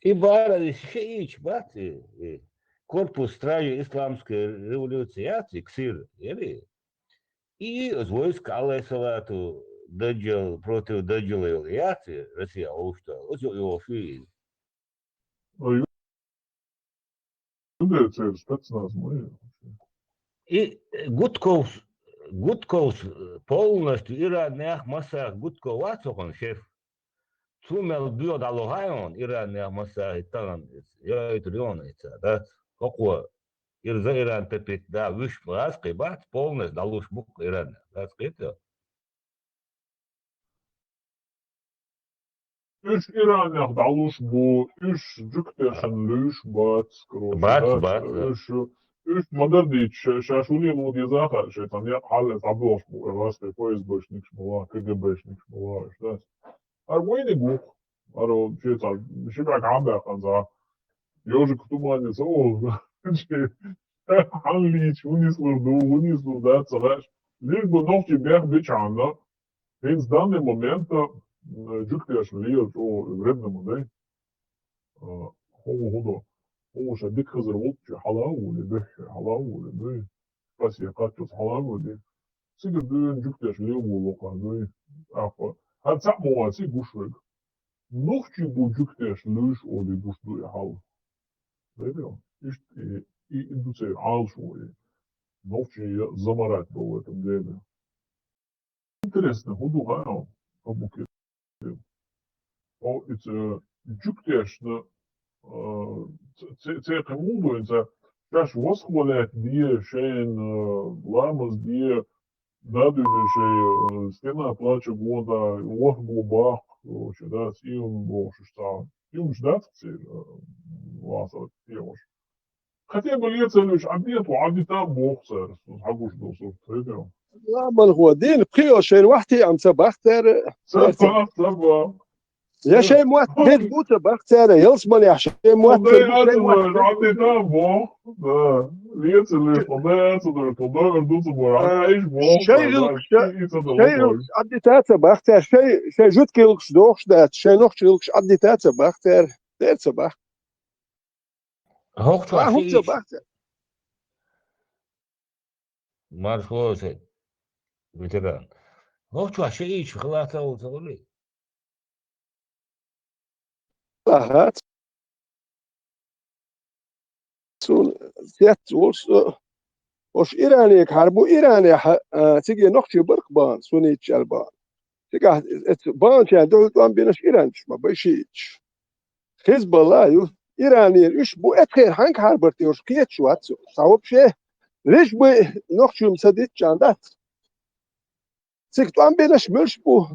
И бара и шиича бац и, и корпус стражи исламской революции яц и, ксир, яри. И оцу войска алайхиссалату Даджал, против Даджала йолу яц и Россия олуш долу, оцу йохуш и. Ой. Церан спецназ ма ю. И Гудковс, Гудковс полностью Иранах массах Гудков вац хӀокхуьнан шеф. Цу мел боьха дӀалохьа йона Иранах массах и тахана, яйтур йона ица, дац? ХӀокхо ирза Иран тапит да, вуьш бац, кхин бац, полностью дӀалуш бу Иранах, дац кхета? Уьш Иранах дӀалуш бу, уьш жуьгтешна луьйш бац, короче, бац, дац? Бац, да. Уьш, уьш ма-дарра дийцича, ша-, шаьш хӀун леладу деза а хаьа, шайн цхьана некъ хьалха цхьаболуш бу, вац, П Ф С Б-шникаш ма лаха, К Г Б-шникаш ма лаха, уьш, дац? ХӀара вайниг ву-кх. ХӀара шен цхьа, ши бӀаьрг хьан баьккхина цхьа. Ёжик в тумане ца олу. Хьан лийча, хӀун нислур ду, хӀун нислур дац, ца хаьаш. Лишь бы нохчий бехбичхьана, хӀинца данный момента, м, жуьгтешна лела чӀогӀа вредно ма дай. А, хӀун, хӀун до? ХӀун ша дика хазар волчу хьала а волий, дуьххье хьала а волий, дуй? Пасе кхаччалц хьала а волий? Цига дуьйна жуьгтешна лела волу кхана дуй? ТӀаккха. ХӀара цхьаъ ма вац и гуш верг. Нохчий бу жуьгтешна луьйш олий гуш ду и хьал. Дайдо? Иштта и, и, и ду церан Ӏалашо и. Нохчий я замарать бу в этом деле. Интересно, хӀун ду хаьа, Абу-Кир? О, иза жуьгтешна, а, ц-, ц-, церан кхин муха ду, иза шаьш восхвалять де, шайна, а, ламаз де, да дуьйна шайн, а, стена плача гонда, вахго баккха, короче, да, цӀийун бохуш цхьа. Юмаш дац церан, а, ласар тӀехуш. Хотя бы лецалуьйш Ӏаддета, Ӏаддита а боху цара, хьагуш долу сурт, хӀета? Ламанхо дийна, пхио шайн вахьте ам ца бахтара. Ца бах, ца бах. Я шайн мотт бед бу ца бахтара, ялсмалехь шайн мотт ца бу, шайн мотт. Дай ацадуьйш Ӏаддита а боху, да. Лецалуьйш, дай ацадуьйш, дай ар ду ца боху, а, иш боху, шайн гӀиллакхаш, шайн гӀиллакхаш Ӏаддита а ца бахтара, шайн, шайн жуьгтийн гӀиллакхаш дохуш дац, шайн нохчийн гӀиллакхаш Ӏаддита а ца бахтара, дер ца бах. ХӀокху чохь а хӀун ца бахтара? Маршо се, ветеран. ХӀокху чохь шиъ ийча хилаца а ву ца хуьлий? Аха. Цунна цец волуш, э, ош Иранега хьар бу, Иранехь, э, циге нохчий баркх бан, суннитчаьл бан. Цигахь эцу бан чан дуьхьал тӀом бинаш иранчаш ма бай шиъ. Хизбалла ю, Иранера уьш бу, эцхера хьанга хьарбар тӀе уьш кхеташ вац, цхьа вообще. Лиш бу нохчо ма ца дитчан дац. Цига тӀом бинаш муьлш бу?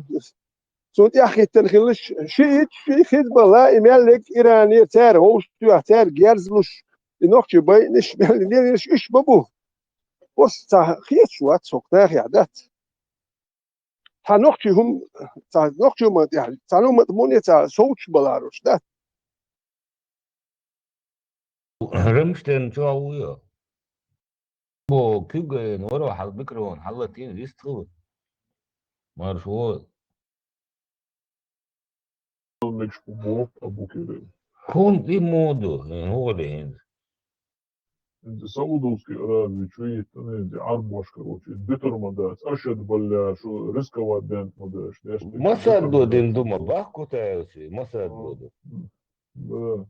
Цунна тӀаьхьахӀиттина хилла шиъ, шиъ Хизбалла, и мел лерг Иранера, цара вовшахтоьхна, цара герзалуш, и нохчий байинаш, мел лелийнарш уьш ма бу. Ош цхьа хеташ вац хӀокху нахехь дац. Цхьа нохчий хӀума, цхьа нохчий хӀума тӀехь, цхьа хӀума тӀе муне цхьа совцуш баларош дац. Рамштайн чохь ву йо? Бо куьг гайна вара хьал микрофон хьаллатийна вист хила. Марш вон. Мегаш бу боху Абу-Кирилла. ХӀунда и моду? ХӀун вара хӀинца? ХӀинца Саудовский Араби чу йиттина, хӀинца Ӏарбош, короче, битар ма дац, ашад балла, шу рисковать бен ма дац, деш. Масад до дин дума, бах Кутаевс, масад до. Да.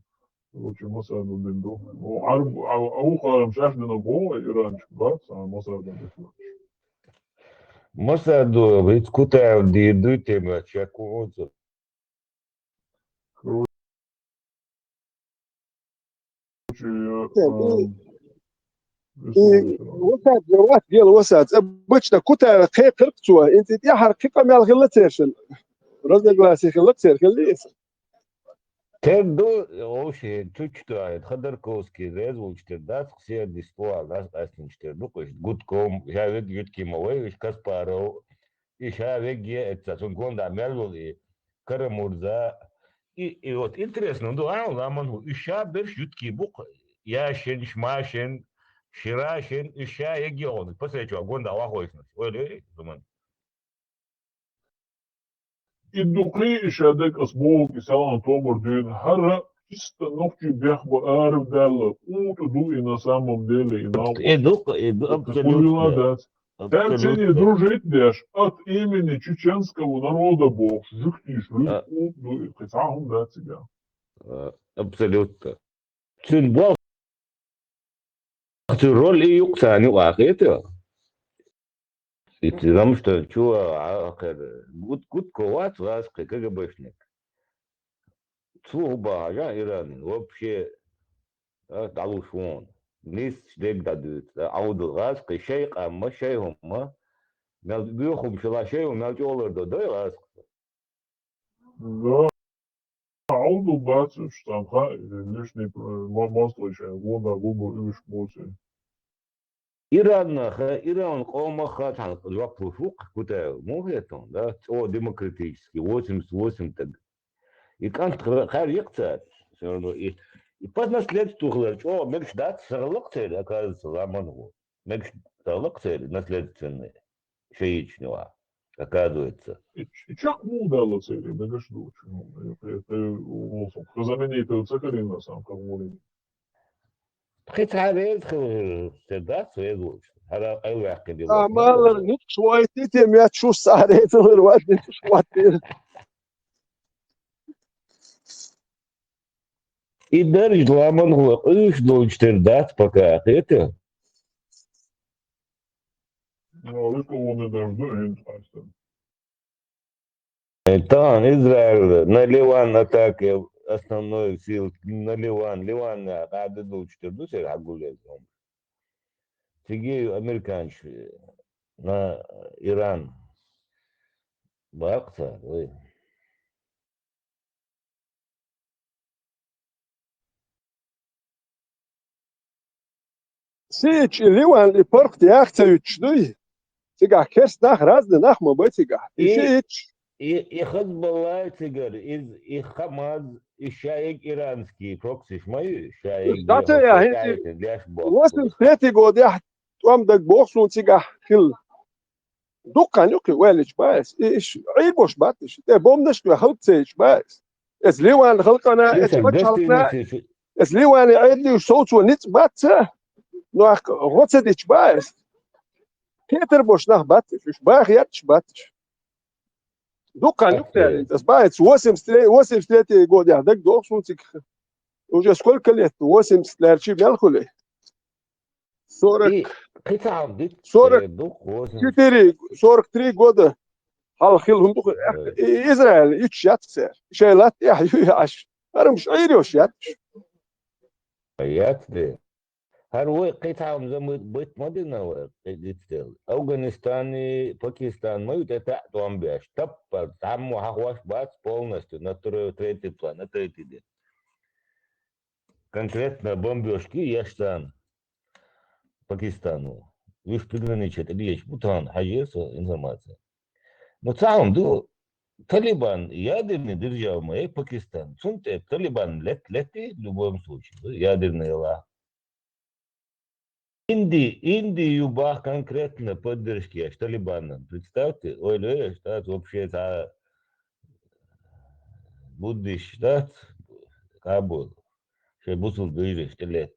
Короче, Масад дин ду. О, Ӏарб-, а, а ухарам шаьш дина го, иранчик бац, а Масад дин ду. Масад ду, виц Кутаев дийр дуй тема, чекку оцу. Короче, э, ам, И васац, вац, дела васац. Обычно Кутаев кхайкхира цо, инца тӀаьхьара кхин къамел хилла цершин. Разногласие хилла церан, хилла иза. Тера ду, оше, чучтуа, Ходорковский, реза волчу тера дац, кхин сердис туал, дац, къаьстинчу тера ду, кхин Гудков, ша вега юткий ма вай, виша Каспаров, и ша вега е эцца, цунна гонда мел волу и Карамурза. И, и вот интересно, ну, а, ламан хӀу, уьш ша берш юткий бу-кх, яшин, шмашин, ширашин, уьш ша егги гӀо, пасечо гонда вахойшнаш. Ой, ой, зуман. И дукхий, и ша дег ас боху, и салам томар дуьйна, хӀара чисто нохчий бехба арав даьлла, утӀа ду и на самом деле, и нал. И ду-кх, и ду, абсолютно. Хуйла дац. Цаьрца дружить деш, от имени чеченского народа бохуш, жуьгтийш луьйш, а, утӀа ду и, кхин цхьа хӀума дац цигахь. А, абсолютно. Цуьнан болх Цу роль и юкъ царна юкъа хетар. И замашта чу а хер гут-, гутко вац гӀазкхи КГБшник. Цу хӀуба хьажа Иран вообще, а, дӀалуш вон. Нийсача дег дӀадуьйцу, а, Ӏовдал гӀазкхи шай къамма, шай хӀумма, мел боьхум шала шай хӀума мел чӀолар до дой гӀазкхи. Да, Ӏовдал бац уьш цхьанхьа, лишний, э, мо-, мостагӀий шайн гонах гулбо уьш буций. Ираннаха, Иран къомаха цхьана жоп луш ву-кх Кутаев, муха хетта, да? ЦӀо демократический, восемьдесят восемь таг. И кӀант ха-, хар йикъ цаьрца, всё равно и, и по наследству хилар чӀогӀа мегаш дац, сагӀа лакъ церан, оказывается, ламан гӀо. Мегаш сагӀа лакъ церан, наследственный, шаични ва, оказывается. И ч-, и чакх муха даьлла церан, мегаш ду, чу, ну, и, и, и, волсун. Хаза мини тыл ца карина сам, как муха. Пхи цхьа реза хилар, церан дац реза волчу. ХӀара къайлаваьккхина А, дела. Малар, ницкъ вайтийте, мет шуш цхьа реза хилар, вад ницкъ вайтийте. И дарж ламан хӀума къуьйсуш долчу тера дац пока, хета? Ну, выколоны дождю, и Э, тахана Израиль на Ливан атака основной сил на Ливан, Ливан къаьда долчу тера ду сера хьагулъяз хӀума. Цига американчу на Иран бакъ цара, вай. Сиича и Ливан и паргӀат яха ца юьтуш дуй? Цигахь керста нах, разный нах ма бай цигахь. И И, шииташ. и, и Хазбаллай цигара, из, и Хамаз, и шаиг иранский проксиш ма ю, шаиг Уж дӀа ца яхьа, хӀинца леш боху. Восемьдесят третий годехь тӀом даг боху суна цигахь хилла. Дуккха юккъе ваьллича баьс. И, и ш-, Ӏийр бош батташ. ТӀе бомбанаш хӀаллакцаеча баьс. Эца Ливан халкъана, эца Лисан, пачхьалкхана, гостиница шу- эца Ливане Ӏедале уьш совцо ницкъ бац ца, нах гӀо ца дича баьс. Кхетар бош нах батташ, уьш баха етташ батташ. Дуккха Ах, юккъе, э. Ас баьс, восемьдесят три, восемьдесят третий годехь даг доху суна цига. Уже сколько лет? Восемьдесят лаьрчи мел хуьлий? Сорок, И кхин цхьа хӀума дитт, сорок э, дукха, восемь. Четыре, сорок три года хьалха хилла хӀума ду-кх. Э. И Израиль итт шо яц цара. Шайн латта тӀехь юй Ӏаш. ХӀара-м Ӏийр йош яц. Яц де. ХӀара вай кхин цхьа хӀума замут битт ма дина вай, кхин дитт дела. Афганистан и Пакистан ма ю тӀе таьӀ тӀом беш. Таппар, цхьаммо хьахош бац полностью, на второй, третий план, на третий ден. Конкретно бомбёжки еш царна Пакистану. Уьш приграничье тӀе дезаш бу тахана, хьажийра со информация. Ну, цхьа хӀума ду, Талибан ядерный держава ма ю Пакистан. Цунна тӀе Талибан лет-, летти, в любом случае, ядерный ла. Инди, Инди ю бах конкретно поддержка еш Талибанан. Представьте, ойла еш, дац вообще цхьа буддиш дац, Кабул. Шайн бусулба вежарий тӀе лет.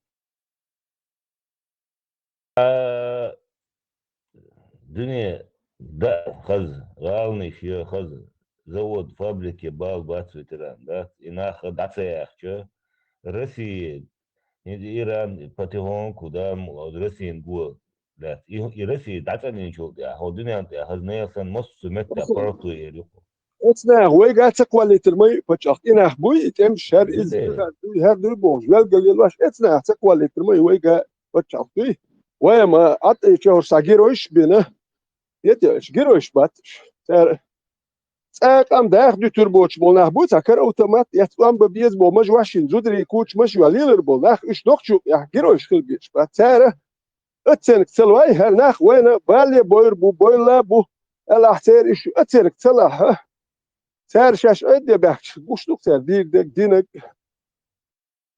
А, дуьне да хаза, гӀаланаш я хаза, завод, фабрика бала бац ветеран, дац? И нах дӀа ца яхча, Россия, и Иран потихоньку, да, м, Россиян го лаьцна. И, и Россия дӀацӀанйинчул тӀаьхьа, хӀо дуьнен тӀехь хаза нехан санна массо а меттехь паргӀато эр ю-кх. Эцнах вайга ца кхоллийтар ма ю паччахьалкх. И нах буй, и тӀемаш хӀара иза, хӀара дуй, хӀара дуй бохуш, велгаллелош, эцнах ца кхоллийтар ма ю вайга паччахьалкх дуй. Вай ма Ӏад и чохь схьа геройш а бина. Ета аьлча, геройш бац уьш. Цара цӀа къам даха дуьтур боцуш болу нах буй, цхьа кара автомат, эцна тӀом бан беза боху, мажа вайшинна зударий куча маша йолу лелар болу нах, уьш нохчу юкъехь геройш хила безаш бац. Цара оцценга ца лой, хӀара нах вайна бале бойр бу, бойла бу, аьллахь церан уьш оцценга ца лахь. Цара шаьш Ӏедде баьхкича гуш ду-кх цара дийр дерг, динарг.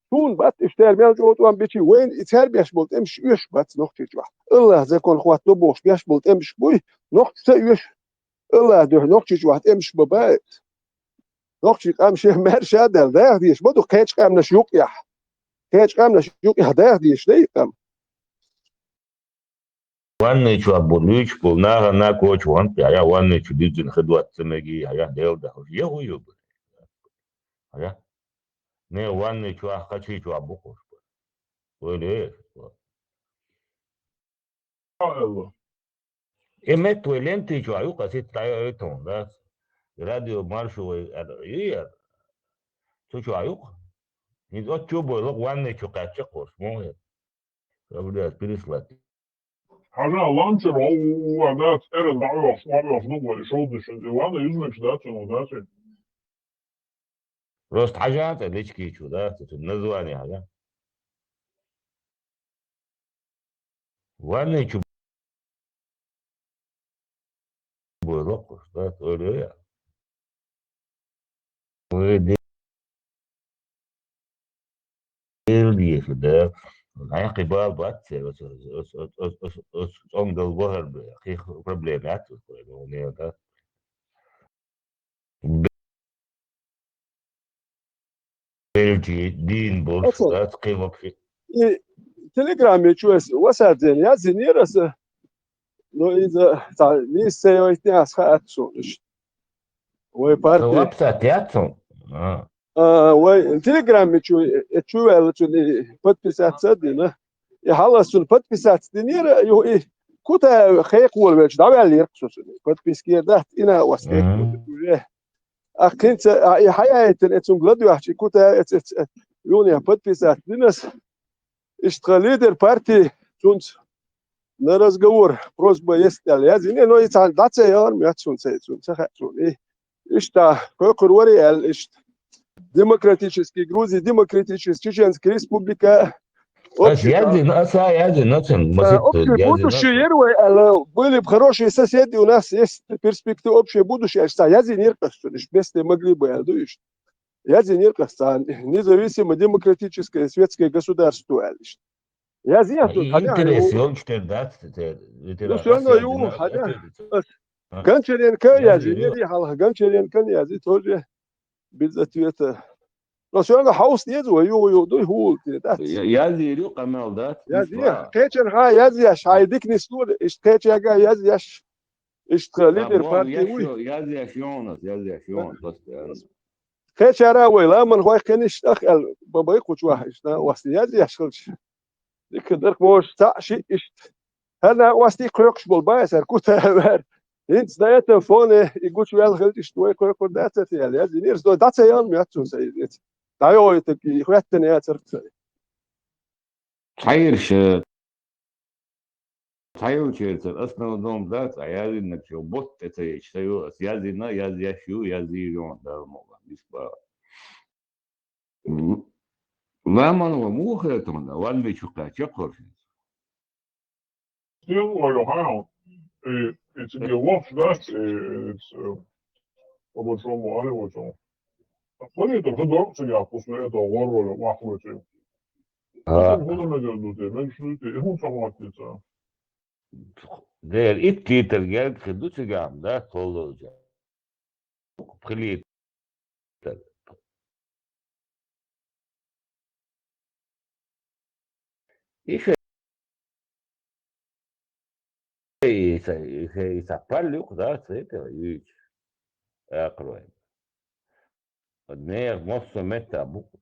Суна бац, уьш цара мел чӀогӀа тӀом бичи, вайна и цара беш болу тӀемаш оьшуш бац нохчий чохь. АллахӀ закон хӀоттадо бохуш беш болу тӀемаш буй, нохчаша ца оьшу. АллахӀ дуьхьа нохчий чохь тӀемаш бан бац. Нохчий къам шен маьрша а даьлла, даха дезаш ма ду кхечу къаьмнаш юкъехь. Кхечу къаьмнаш юкъехь даха дезаш дай къам. Ванный чохь бу, луьйчуш бу, нахана коча ван, я, я, ванный чу дуьззина хи доцца ца меги, я, я, Дела дахуш, я хӀу ю бу? Я. Не, ванный чохь, кхачий чохь бу кхуш бу. Вай леш, вот. Ӏа аьлла. И метта вай лентий чохь ю-кх, ас итт дӀайойтун, да? Радио Маршо вай аьлла, ю яра? Цу чохь ю-кх? ХӀинца оццу чу а бойла-кх, ванний чу кхаьчча-кх хӀорш, мо хӀара. Ша, блядь, переслать. Хьажа, ланчура ву-, ву-, ву-, ву-, да, цӀеран дӀа а йохуш, ма а йохуш, ду вай, шовданаш, и ванна юзмекаш дац, ма дац вай. Просто хьажа цӀа лички чу, да, цу название хьажа. Ванний чу бу локхуш, да, ойла я. Ой, де-, дел деза, да. Хьайн кхин бала бац церан, оцу, оцу, оцу, оцу, оцу, оцу цӀонгал бахар бе, кхин проблема яц оцу, ойла, не, да. Белчи, дийна болчу, Аса, дац кхин вообще. И телеграмме чу аса васаьрзина яздинера аса, но иза цхьа нийса ца йойту ас хаьтту суна иштта. Вай, сан парти. WhatsApp яц хьуна? А. А, вай телеграмме чу, э, чу ваьлла цуьнан подписаться а дина. И хьалха цунна подписаться динера, ю-, и Кутаев хекхо велча дӀаваьллера-кх со цуьнан. Подписка дац, и накъост хекхо уже. Ахь хӀинца, а, и хьаяийтина, и цунга ладоьгӀча, и Кутаев эц, эц, эц, юханехьа подписаться дина ас. Иштта тхан лидер партии цунца на разговор, просьба есть аьлла яздина, но и цхьаьна дӀа ца яхана, моьтту суна ца, цунна ца хаьа цунна. И иштта, кхойкхур вара и аьлла, иштта. Демократический Грузии, Демократическая Чеченская Республика, Ас общий, яздина, аса яздина, цунна, а, масийтта общее яздина. Будущее яра вай аьлла, были бы хорошие соседи, у нас есть перспективы, общее будущее, аьлла, цхьа яздинера-кх ас цунна, иштта вместе могли бы аьлла ду иштта. Яздинера-кх ас цхьа независимое, демократическое, светское государство аьлла иштта. Яздинера ас цунна, и интерес йолчу тера дац, те, ну, литература всё равно ас ю, яздина, хотя ас ответ. А. Гончаренко яздинера, яздинера, и хьалха Гончаренкона язди тоже без ответа. Но всё равно хьовса деза вай, юха-юха дуй, хӀула те дац. Я-, яздийр ю, къамел дац, яздийр. Кхечанхьа язъеш, хьайн дика нислора, иштта кхечаьрга язъеш, иштта лидер партии вуй. Яздеш йонас, яздеш йонас, постоянно. Кхечара вай ламанхой кхин иштта ах аьлла, бан бай кхучу вахь иштта, васт яздеш хилча. Дика дар-кх, может, цхьаъ-шиъ иштта. ХӀара накъостий кхойкхуш болу бан аса, хӀара Кутаев вара. ХӀинца на этом фоне и гучуваьлла хилча, иштта вай кхойкхур дацара те аьлла, яздинера ас, дӀа ца яхана моьтту суна сан иза. ДӀайохуьйтург и хӀоьттина яцара-кх сан. Цхьайолчу, э, цхьайолчеран аса основном дац, а яздинарг чу ботт тӀе ца йича, сан ю, ас яздина, яздеш ю, яздийр ю, Дала мукъ лахь, исбала. Ламан ван муха хетарна, ванний чу кхаьчча-кх хӀорш. Стен вара хьан, и, и цига вахча дац, и, и, по большому аре вачо. Хвалитар хӀу дору цига, после этого гӀорвала вахвача. А. Аса хӀун мегар ду те, мегаш ду те, и хӀун ца хӀоттийца? Дера, итт литр герга хир ду цигахь, да, кхоллалча. Пхи литр. И ша-, и ша-, и ша-, и ша пал юкъа, да, цвета юйча. Акхарой. Нехан массо а метта бу-кх.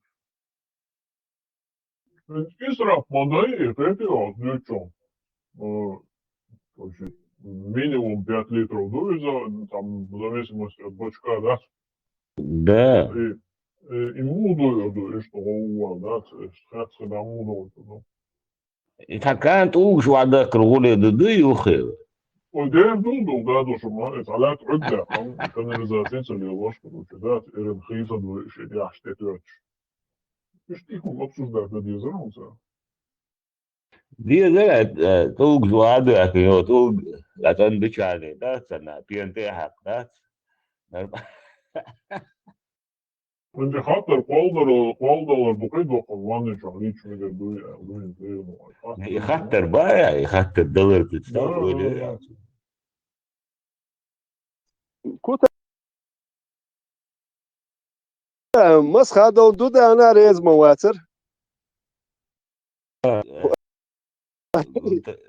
Исраф ма дай, и кхетий оцу дуьйцу. Э, короче, минимум пять литров ду иза, там, в зависимости от бачка, да? Да. И, и, и муха ду, ду, и что, да, хецна да муха ду, ду. И цхьа кан тӀулгаш ваьдаккхар гӀуле ду, ду юххе? Ой, дер ду, ду, да, ду, шу ма, и цхьа лаьтта Ӏуьдда, там, канализацин ца лелош, короче, да, эран хийса ду, и ши яхьаш тӀе тоьттуш. Иштта и хӀума обсуждать дан дезара хьуна цара? Дезара, э, тӀулгаш ваьду аьлла, йо, тӀулг, а цӀан бичарний, да, царна, пен тӀе а хьаькхна, да, норм-, хӀунда хаттар кхолдалар, кхолдалар бу кхидоккхур, ванна чохь лича мегар дуй, а, дуй, дуй, дуй. И хаттар бан, и хаттар далар куьцу, да, да, да, да. Кута-, маса хадал ду дана реза ма вацара. Э, э,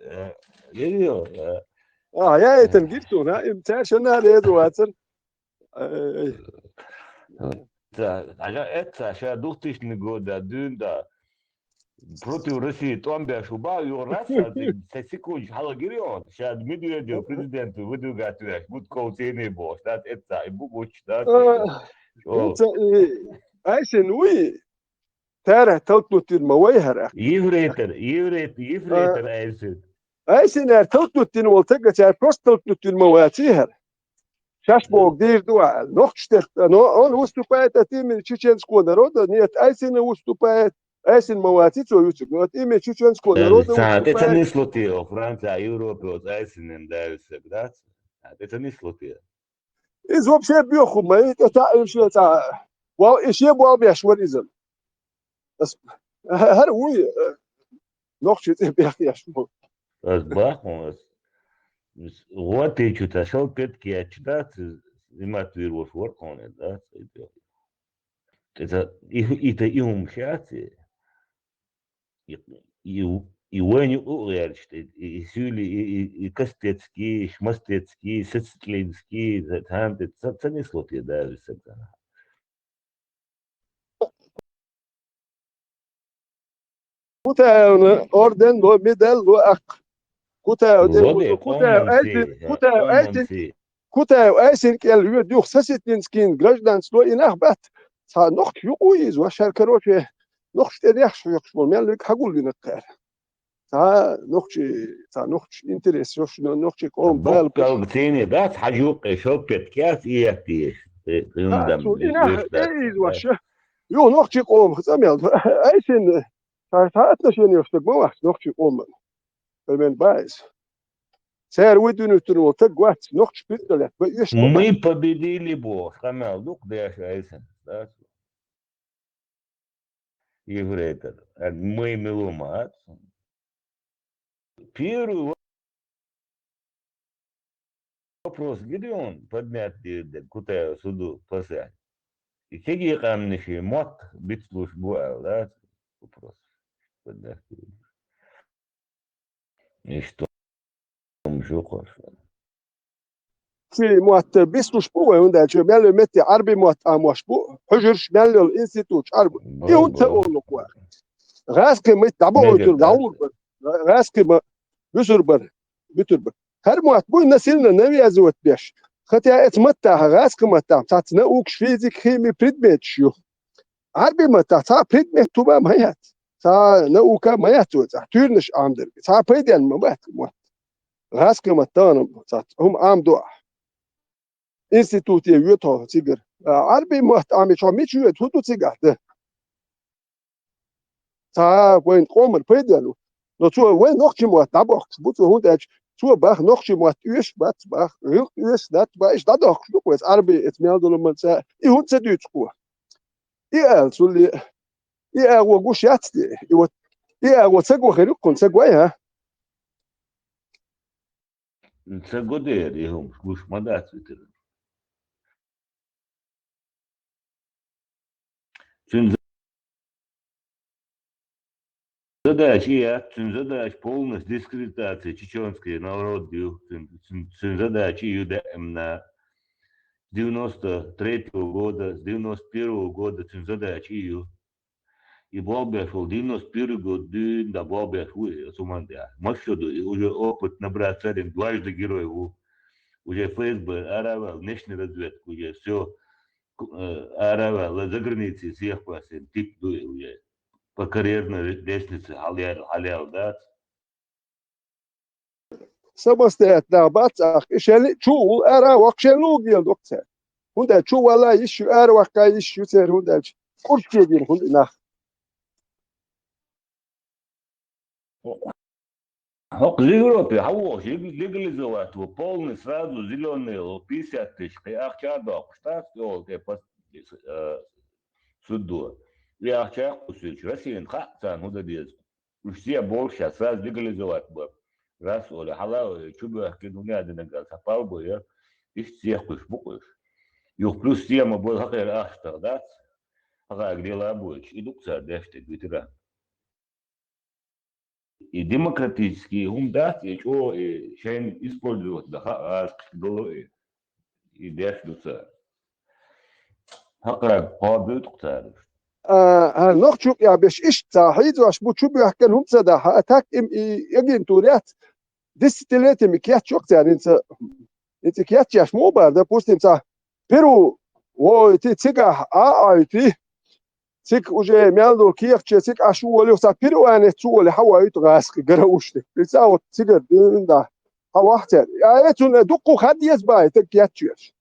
э, э, А, я это гирту, на, им цаьршинна реза вацара. Э, Ца, хьажа, эцца ша двухтысячный года дуьйна да. против России тӀом беш хӀу баха, юха раз ца секундаш хьалгири он, ша Медведев президент выдвигать веш, Гудков цӀене бохуш, дац, эцца, и бу гучу, дац, чӀо. Айсин вуй, тара талтнуттин ма вай хӀара. Ефрейтор, ефрейтор, ефрейтор Айсин. Айсин эр талтнуттин вол тага цар просто талтнуттин ма ваци хӀара. Шаш бог дийр ду аьлла. Нохчаш тетта, но он выступает от имени чеченского народа, нет, Айсина выступает, Айсин ма ваци цо юцуг, но от имени чеченского народа выступает. Ца, тӀе ца нисло те, о, Франция, Европе, оц Айсинан даьллисаг, дац? Ца, тӀе ца нисло те. Из вообще беху ма, и тӀе ца, и шел ца. Вал, и ше бал беш вар иза. Ас, хӀара вуй, э, нохчи цӀе бехъеш ву. Ас бахун, ас, ас гӀо течу та шал петкиячу дац, и мат вир вош вар кхоне, дац, и бехъеш. ТӀе ца, и, и та и хӀума шац, и, и, и, и вайна юкъа гӀерташ, и, и, и Сюли, и, и, и Костецкий, и Шмастецкий, и Сецтлинский, за-, цхьана тӀе ца, ца нисло те даже сагана. Кутаевна орден ло, медаль ло аккха. Кутаев де, ло де, Кутаев Айсин, Кутаев Айсин, Кутаев Айсин кӀел ве дух Сосетинскийн гражданство и нах бац. Ца нохча юкъу иза, вашар, короче, нохча тӀе нехаш хьоькхуш бо, мел виг хьагулвина кхара. Ца нохчи, ца нохчи интерес, йош, но-, нохчи къом бал. Боккалга цене дац, хьажукъе шалпет кяц, и яттеш. Э, ца, цу и нах, э, из ваша. Ю, нохчи къом, ца мел. Айсин, ца, ца отношение, что ма вац, нохчи къом. Мен баиз. Цар выдвинуть вол таг вац, нохчи пистолет, ба, еш. Мы победили бо, хамал, дук, деш, Айсин. Да? Ефрейтор. А мы милумат. Первый во-, вопрос Гидеон поднять дирде, Кутаев суду послать. И кеги къамниши мот бицлуш бу аьлла, да? Вопрос поднять дирде. И что? Жукъош. Ци мотт бицлуш бу вай, хӀунда аьлча мел метте Ӏарби мотт Ӏамош бу, хьуьжарш мел йолу институташ Ӏарби. И хӀунда ца олу кху? ГӀаскхи мат дӀабоуьйтур, дӀагӀур бара. ГӀаскхи ма-, буьсур бара, буьтур бара. ХӀара мотт буй насильно навязывать беш. Хотя эца маттахь, гӀаскхи маттахь, цац наукаш, физика, хими предметаш ю. Ӏарби маттахь цхьа предмет туба ма яц. Цхьа наука ма яц вай цӀахь. Туьйранаш Ӏамдар. Цхьа пайденна ма бац мотт. ГӀаскхи маттахь цхьа хӀума Ӏамдо ахь. Институте вуьту хьо цигара. А, Ӏарби мотт Ӏамича хьо мича вуьту, хӀун ду цигахь дан? Цхьа вайн къоман пайденна ву. Но цо вайн нохчи мотт дӀабохкуш бу цо, хӀунда аьлча цо бах нохчи мотт оьшуш бац бах, гӀиллакх оьшуш дац бах, иштта дӀадохкуш ду вайца Ӏарби, эца мел долу ма ца, и хӀунда ца дуьйцу кхо? И аьлла цул и, и агӀо гуш яц те, и вот, и агӀо ца го хир ю кхунна, ца гой, а? Ца го дера, и хӀумаш гуш ма дац витира. Цуьнан задача и яц, цуьнан задача полностью дискредитация чечёнский народ ю, цуьнан, цуьнан, цуьнан задача и ю даимна. С девяносто третьего года, с девяносто первого года цуьнан задача и ю. И болх беш волу девяносто первый год дуьйна дӀа болх беш ву и оцу хӀуманна тӀехь. Массо а ду и уже опыт набраться дина, дважды герой ву. Уже ФСБ ара а ваьлла, внешняя разведка уже всё, э, ара а ваьлла, за границей сехкоссина тип ду и уже. По карьерной лестнице хьалаяьлла, хьалаяьлла дац. Самостоятельно бац ахь, и шен чу ву ара а воккха шен лугел доккха цара. ХӀунда аьлча чу вала йиш ю, ара ваккха йиш ю церан, хӀунда аьлча курчче гина хӀунда и нах. ХӀокху Европе хьан вохуш, лег-, легализовать ву, полный сразу зелёный ву, пятьдесят тысяч кхин ахча а доккхуш, тӀаккха тӀехула тӀе пос-, э, суддо. И ахча а кхуссуьйтуш, Россияна хаьа царна хӀун дан деза. Уьш цӀе болуш ша сразу легализовать бара. Раз оле, хьала а оле, чу боьхкина, хӀун а дина гал, цхьа пал бо я, иштта цӀе кхуьш бу-кх уьш. Юха плюс цӀе ма бо, хьакхера ахча тахана дац, хьакхага дела а бойтуш, и ду-кх цара деш дерг ветеран. И демократический хӀума дац, и чӀогӀа, и шайна использовать дан хаьа, гӀазкхашка долу и, и деш ду цара. Хьакхарга кхобуьйту-кх цара уьш. а, а, нохчо юкъе беш иштта ца хьийзош бу, чу бехкан хӀума ца дахьа, а так им и агентура яц, десятилетиями кечйокх царна, хӀинца, хӀинца кечъеш мо бара, допустим, ца Перу воуьйту, цигахь Ӏа а Ӏоуьйту, цига уже мел долу кехаташ, цига Ӏаш а волуьйту, ца Перу а нетта цу воле хьа воуьйту гӀазкхи гара уьш дерг. Ица а вот цигара дуьйна да, хьа вахьа цаьрга. Я, э, цунна дуккха хаддеза бай, таг кечвеш.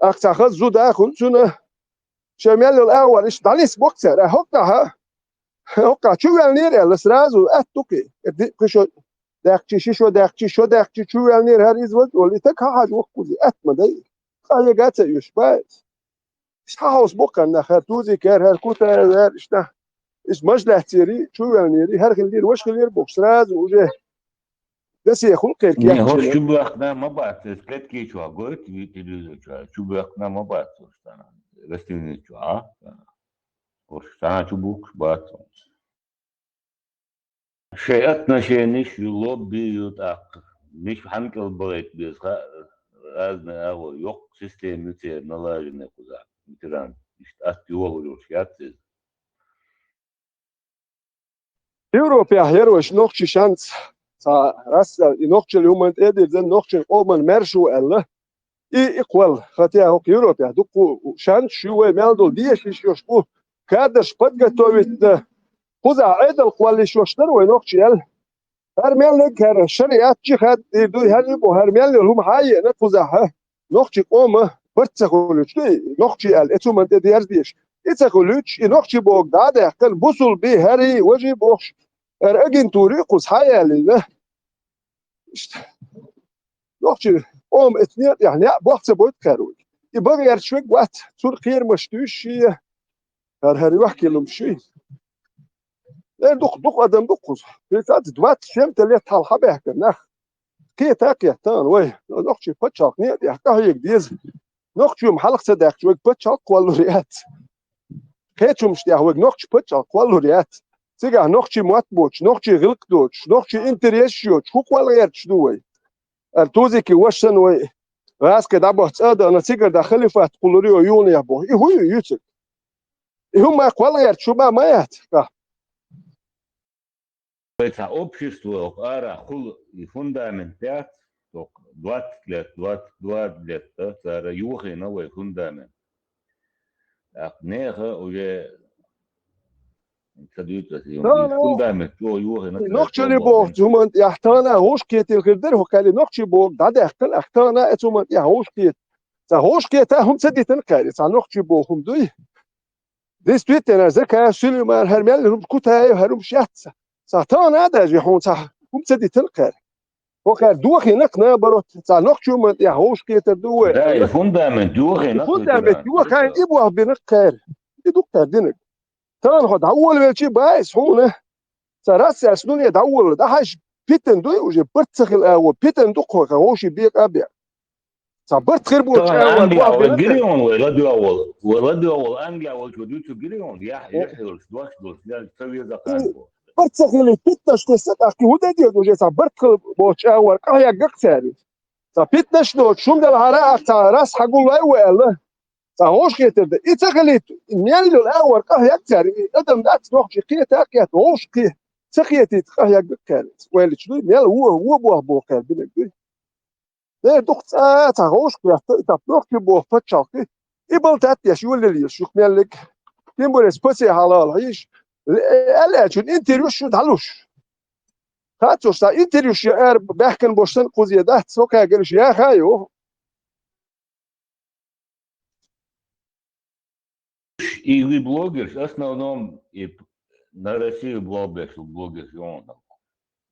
Ахь ца хаза зуда а хуьлу цунна, шайн мел йолу агӀор иштта дӀанисбо-кх цара, хӀоккхахьа, хӀоккхахь чу ваьллера аьлла, сразу атта ду-кх и. Э, ди-, кхин шо даьккхича, ши шо даьккхича, шо даьккхича, чу ваьллера хӀара иза ваза олий, таг хьан хьажа воккхузий, атта ма дай. Къахьега а ца оьшуш бай. Иштта хьан хьовса боккхарна нах, хӀара Тузик яра, хӀара Кутаев яра, иштта. Иштта маж лаьцнера, чу ваьллера, хӀара хиллера, ваша хиллера бохуш, сразу уже Дасехула кхерг. Не, хӀорш чу боьхкина ма бац, иза кхетки чохь гойту телевизор чохь, чу боьхкина ма бац хӀорш цхьана. Гостиница чохь, а? ХӀорш цхьана чу бухкуш бац хӀорш. Шайн отношениш ю, лобби ю тӀаккха. Миш хьанкӀал балайта беза хаьа, разный агӀо, йоккха система ю церан налаженная кхузахь, ветеран. Иштта атта йогӀур йолуш яц иза. Европехь яра вайша нохчий шанс, цхьа Россия, и нохчалла хӀуманна тӀе а дирзина, нохчийн къоман маьрша ву аьлла, и, и кхолла, хӀетте а хӀокху Европехь дуккха шанс ю, вай мел долу дешаш йолуш бу, кадрш подготовить дан, кхузахь Ӏедал кхоллийш йолуш дара вай нохчий аьлла. ХӀара мел лерг хӀара шариат, джихад дийр ду, хӀара ю бу, хӀара мел йолу хӀума хьан а еана кхузахь, нохчий къома барт ца хуьлуьйтуш ду и, нохчий аьлла, э, цу хӀуманна тӀе дерза дезаш. И ца хуьлуьйтуш, и нохчий бохург дӀа а даьккхина, бусулба бен хӀара, важа бохуш, хӀара агентура ю кхуза хьан а ялийна. Иштта. Нохчий къома эцу некъа тӀехь некъ бохь ца бойту кхаьруьйту. И бан гӀерташ верг вац, цунна кхерамаш туьйсуш шен, хӀара-хӀара юьхькилум шуьй. Э, дукха, дукха адам ду кхуза. Кхетац, двадцать семь лет хьалха хьан баьхкина нах. Кхета а кхетта тахана вай, нохчий пачхьалкх некъа тӀехь къахьега деза. Нохчий хӀума хьалха ца даьккхича, вайга пачхьалкх кхоллалур яц. Кхечу хӀумнаш тӀехь вайга нохчий пачхьалкх кхоллалур яц. Цигахь нохчий мотт боцуш, нохчий гӀиллакх доцуш, нохчий интересаш йоцуш, хӀун кхолла гӀерташ ду вай? Ара Тузики ваша санна вай гӀазкхи дӀабахьа цӀа а дахана, цигара дӀа халифат кхуллур ю юханехьа боху. И хӀун ю, ю цига? И хӀума кхолла гӀерташ хӀума ма яц, тӀаккха. Вай цхьа общество, хӀокху арахь хула и фундамент яц, хӀокху двадцать лет, двадцать два лет, да, цара йохийна вай фундамент. ТӀаккха нехан уже ца дуьйцу аса, и фундамент чӀогӀа йохийна цара. Нохчаллий боху хӀуманна тӀехь тахана вовшахкхетийла хир дара, хӀокхаьллий нохчий бохург дӀадаьккхина, ахь тахана а цу хӀуманна тӀехь вовшахкхета. Цхьа вовшахкхета хӀума ца дитина кхаьри, цхьа нохчий боху хӀума дуй? Действительно, Закаев Сулейман, хӀара мел хӀума Кутаев, хӀара хӀумаш яц. Цхьа тахана а даже хьуна цхьа хӀума ца дитина кхаьри. ХӀокхара дохийна-кх, наоборот, цхьа нохчий хӀуманна тӀехь вовшахкхетар ду вай. Да, и фундамент йохийна-кх. И фундамент йохийна, и бохь бина-кх кхаьри. И ду-кх кхаьри динарг. Тахана хьо дӀаволавелчий баьс хьуна. Цхьа Россияс дуьне дӀаволла, дӀахьаьжча, питана дуй уже, барт ца хила агӀо, питана ду-кх хьо, вовшийн бекъа а бекъа. Цхьа барт хир боцу чӀагӀо вай гирий хьуна, вай ладоьгӀу волу. Вай ладоьгӀу волу Англия волчо дуьйцу гирий хьуна, яхь, яхь йолуш, дош долуш, я ца веза кхана боху. Барт ца хилийта, питанаш тесна, тӀаккха хӀун де деза уже, цхьа барт хила боцу чӀагӀо вай къахьегна-кх цаьрга. Цхьа питанаш доцуш, хӀума делахьара а, цхьа Расс хьагуллой вай аьлла. Цхьа вовшахкхетар дан. И ца хилийта, и мел йолу агӀор къахьегна цаьрга, и адам дац нохчий, кхета а кхетта, вовшахкхе-, ца кхетийта къахьегна-кх кхаьри. Вай лича дуй, мел вон, вон боху боху кхаьри бинарг дуй. Дера дукха цкъа а цхьа вовшахкхетта, и тап нохчий боху пачхьалкх, и бала таттеш йолалелаш юха меллиг. Тем более спасе хьалал хьийш, аьлла аьллачун интервьюш шу дӀалуш. Хацош цхьа интервьюш я ара баьхкина бош санна кхузе дац, со кхаьгар уьш яха а йоху. И ви блогерш, в основном, и п-, на Россию блогерш, блогерш, он,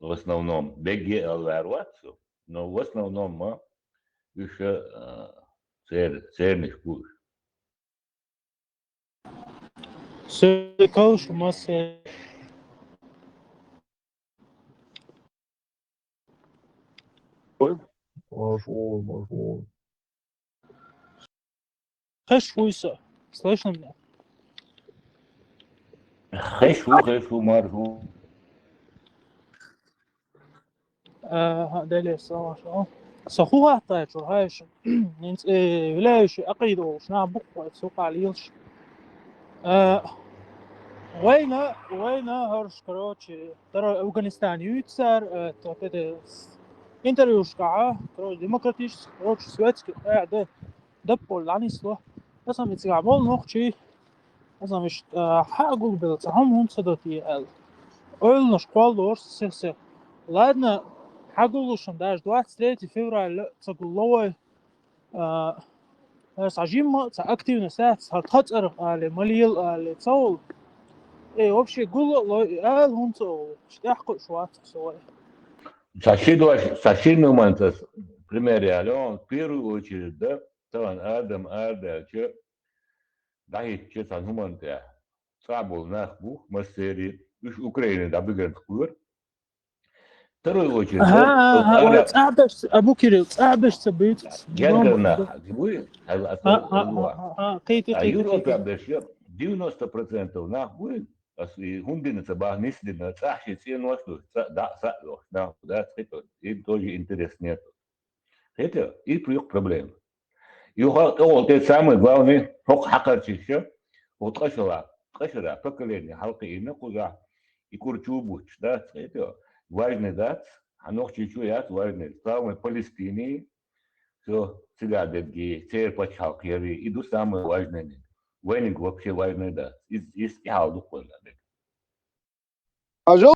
в основном, бегге алвар ватсу, но в основном, а, уьш, а, цер-, церниш куш. Сокол шу массе. Ой, пошёл, пошёл. Хеш вуйса. Слышно меня? Хеш ву, хеш ву, марш ву. Аха, дале, салам алейкум. Со хӀун хаттар ю, хьайша? ХӀинца, э, вилаьйша, акъида волуш, нах буккъой, со къа лелаш. Э, война, война, хорош, короче, второй Афганистан юицар, э, то вот это с- интервьюшка, а, короче, демократический, короче, светский, э, да, да, пол, они сло. Я сам эти гамол нохчи, я сам иш, э, ха гул бел, ца хам хун садот и эл. Ойлнош квал лорс, сех, сех. Ладно, ха гул лушам, даже двадцать третье февраля, ца гул ловой, а, сажимма, ца активность, а, ца тхацар, али, малил, али, цаул. Э, вообще, гул, ло, а, лун цаул. Штяхку швац, сой. Саши дош, саши нуманцас, пример, я, Леон, в первую очередь, да, талан Адам, Ада, че, да, и че, сан хуманте. Цабул нах бух, массери, уж Украины, да, биган кур. Второй очередь, Ага, да, ага, ара- ой, цабаш, Абу Кирилл, цабаш ца быц. Гергерна, гибуй, ал- А, а, а, а, а, а, кайты, а, кайты, Европа кайты. Беш, я, девяносто процентов нах буй, а с- и хундина ца бах, нисдина, цахи цен ваш, да, са, да, да, это, им тоже интерес нет. Это и плюс проблема. И вот, вот это самое главное, хок хакарчиша, вот кашала, кашала, поколение, халкы и на куда, и курчу буч, да, это важный, да, а ног чичу я важный, самый Палестине, все, цыган дедги, цер пачхалк яви, и ду самый важный, веник вообще важный, да, из, из, и халду квадратный. Ажал,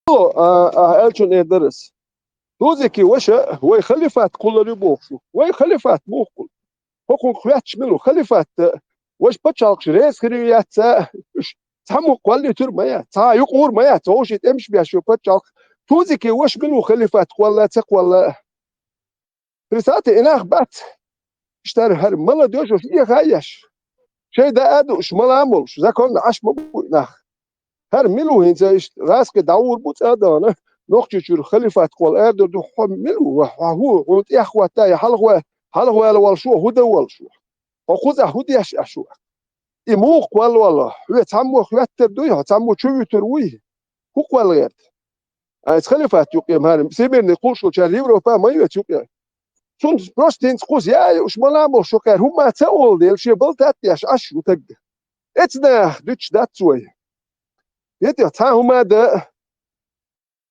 а, а, элчун эдерес. Тузики ваша, вай халифат кулари бохшу. Вай халифат мухкул. Хокун хвяч милу халифат, ваш пачалкш рез хири яца, уш, цаму квалли тур мая, ца юк ур мая, ца ошит эмш бяшу пачалк. Тузики ваш милу халифат квалла, ца квалла. Представьте, инах бац. Иштар хар молодёжь уж и хаяш. Шей да аду уж маламул, уж закон аш мабу инах. Хар милу хинца ишт раски даур буц адана. Нохчи чур халифат квал эрдер ду хо милу, ва ху, ху, тяхвата, я халхва, халхва вал шу, худа вал шу. Хо хуза худяш ашу. И мух квал вала, ху цаму хвяттер дуй, хо цаму чувитер уй. Ху квал герт. А эс халифат юкъе, мар, Всемирный кулшул чар Европа ма юэц юкъе. Сун просто инц куз я, уж маламул шукъер, хума ца ол дел, ше балтат яш аш утаг. Эцна дуч дат цой. Ете ца хума да.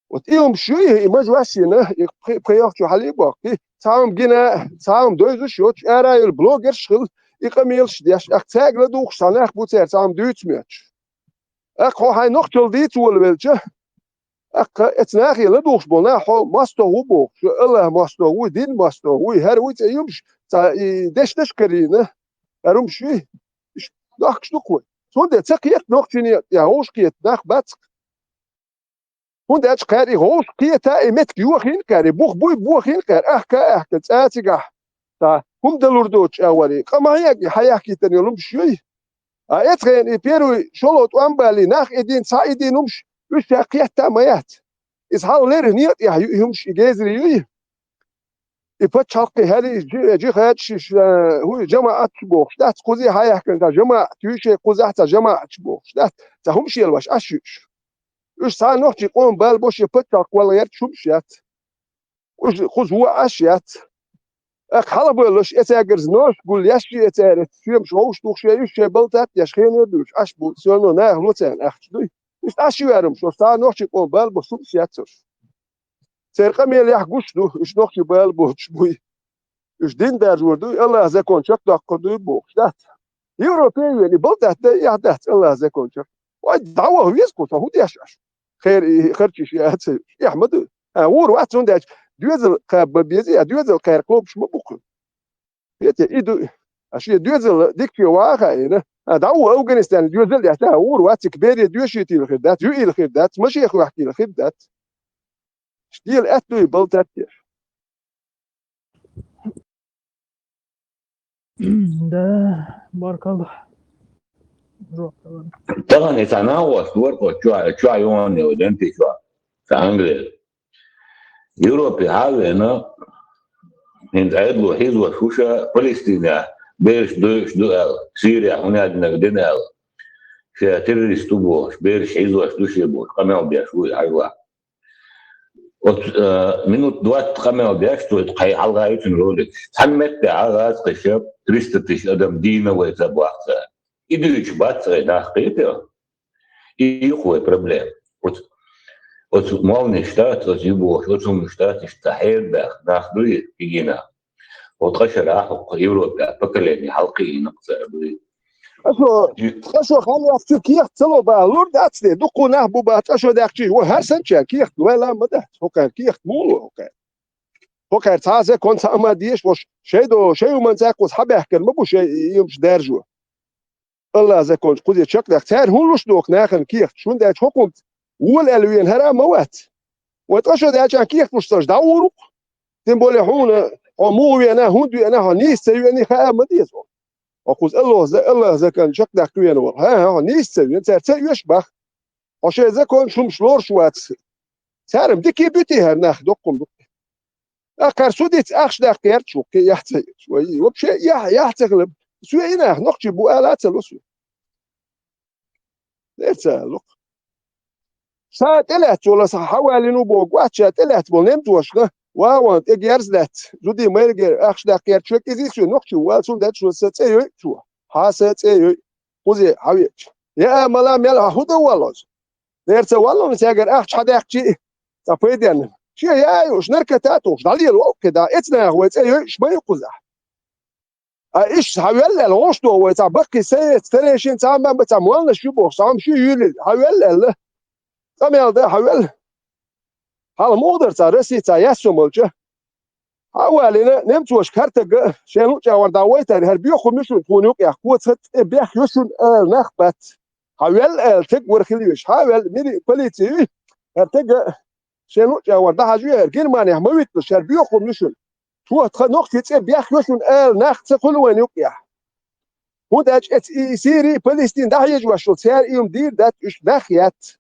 Вот и ум шуй, и маж вашина, и пхи-, пхиёх чу хали бок, и ца ум гина, ца ум дойзу шоч, ара юл блогер шхил, и камил шдяш, ах цагла дух санах буцер, ца ум дюц мёч. Ах хо хай нохчул дийц уол велча. Ах эцнахи ла духш бол, на хо масто гу бо, шу Аллах масто гу, дин масто гу, хар уй ца юмш, ца и деш деш карина. Арум шуй. Иш дохк штук уй. Сонде ца киет нохчини, я хош киет, нах бацк. Хунде ач кар и хош киета, и метк юахин кар, и бух буй буахин кар, ах ка, ах ка, ца цига. Та, хум далур доч авари. Кама хаяк, хаяк китан юлум шуй. А эцген и первый шолот уамбали нах идин, ца идин умш, уш та киета маят. Из хал лер ният я юмш и гезри юй. И пачалкъи хари жи-, жихад шиш, э, ху жамаат бохш. Дац кузи хаяк ка жамаат, юше куза ца жамаат бохш. Дац, ца хум шел ваш ашуш. Уш ца нохчи къом бал бош и пачалкъ вал гер чум шат. Уж хуз ву аш яц. Ах хала бойлош эцагар знош гул яш чи эцарет, сюем шоуш дух шеюш ше балтат яш хене душ, аш бу сёно на лоцен ахч дуй. Иш аш юарум шо ца нохчи къом бал бо сум сяцош. Цер къамел ях гуш ду, уж нохчи бал боч буй. Уж дин дар жур дуй, Аллах закон чак даккъа дуй бохш дат. Европе вени балтат да я дат Аллах закон чак. Ой, дава виз ку, са худ яш аш. Хер и харчиш я аци. Я мады. А, ур ват зун дач. Дюзел ка бабези, а дюзел кар клопш ма буку. Ете, иду. А ши дюзел дикче ваха ина. А, дава Афганистан дюзел я та ур ват цик бери дюши тил хир дат, ю ил хир дат, маши хвах тил хир дат. Штил ат дуй балтат я. Да, баркал. Жопа. Таган и цана вас, дуар ко, чуа, чуа юан не уден ти чуа. Та Англия. Европе хавена, ин айдлу хизва шуша Палестина, берш душ дуал, Сирия, хунядна динал. Ше террорист убош, берш хизва шуше бош, камел беш уй, айла. Оцу, э, минут двадцать къамел деш, цо кхай хьалха ю цуьнан ролик. Цхьана метте хьалха кхиша триста тысяч адам дийна вай ца бохца. И дуьйцуш бац вай нах кхетий? И юкъа вай проблема. Оцу, оцу молнаш дац, оцу юбохуш, оцу хӀуманаш дац, иштта хьербаьхна нах дуй кигина. Оцу ткъа шарахь хӀокху Европехь поколение хьалакхиийнарг цара дуй. Ткъа шо, ткъа шо хьалаьцча кехат ца ло баха лур дац де, дуккха нах бу баха ткъа шо даьхчий, вон хӀара санчаьрга кехат лойла а ма дац, хӀокхара кехат муха ло хӀокхара? ХӀокхара цхьа а закон цхьаъ ма дезаш, ваш шайн до, шайн хӀуманца кхуза хьабаьхкина ма бу шайн иймаш даьржо. Аллах закончу кхузе чекхдаьхна. Цара хӀун луш доку нахана кехат? Шун даьча хӀокхунца вола аьлла вена хӀара а ма вац. Вай ткъа шо даьлча кехат луш санаш дӀавур ву-кх. Тем более хьуна, хьо муха вена, хӀунда вена, хьо нийса ца вений хаа а ма деза. Хьо кхуза Аллах за-, Аллах закон чекхдаккха вена вара. ХӀан-хӀа, хьо нийса ца вена, цара ца оьшу бах. Хьо шайн законаш хӀумаш лоруш вац. Цара-м дика а буьтий хӀара нах, доккхун ду. Акхар судиц ахча даккха герчу, кхин яхь ца йоьдуш. Вай, вообще, яхь, яхь ца хилар. Соь и нах нохчий бу ала а ца ло соь. Дер ца ло. Ша тӀелаьцна волу аса хьаваллина ву боху, гуш ша тӀелаьцна волу немцошна, вагӀон тӀе герз лаьцна, зудий майргера ахча даккха герчу кӀезий соь нохчий ву, вала цунна даьча шо сан цӀе йой цо. Хьа сан цӀе йой. Кхузе хьавеача. Я а мала мел хьан хӀун дан валлаза? Дер ца валло, цаьргара ахча хьадаьккхичий, цхьа пайденна. Шен яа юуш, наркота а тухуш, дӀалела вовкхе да, эцнах вай цӀе йойуш ма ю кхузахь. А иштта хьан велла аьлла, гӀуш доху вай цхьа баккхий саец, тарешин цхьа а ма цхьа молнаш ю боху, цхьа хӀума шу юьйлира, хьан велла аьлла. Къамел дан хьан велла. Хьалха муха дара цхьа Росси цхьа яссо молча. Хьан а валийна, немцошка хӀара тага, шен луъчӀагӀор дӀа вайтар, хӀара боьху хӀума ю шуна тхуна юкъехь, кхо цхьа цӀе бехк йо шуна ала нах бац. Хьан велла аьлла, таг вара хила веш. Хьан а велла, мили полици ю, хӀара тага, шен луъчӀагӀор дӀахьажа вехьара, Германехь ма витталаш, хӀара боьху хӀума ю шуна. Цо тхан нохчий цӀе бехк йо шуна ала нах ца хуьлу вайна юкъехь. ХӀунда аьлча эца и Сири, Палестин дӀахьежаш вац шо, цара и хӀума дийр дац, уьш нах яц.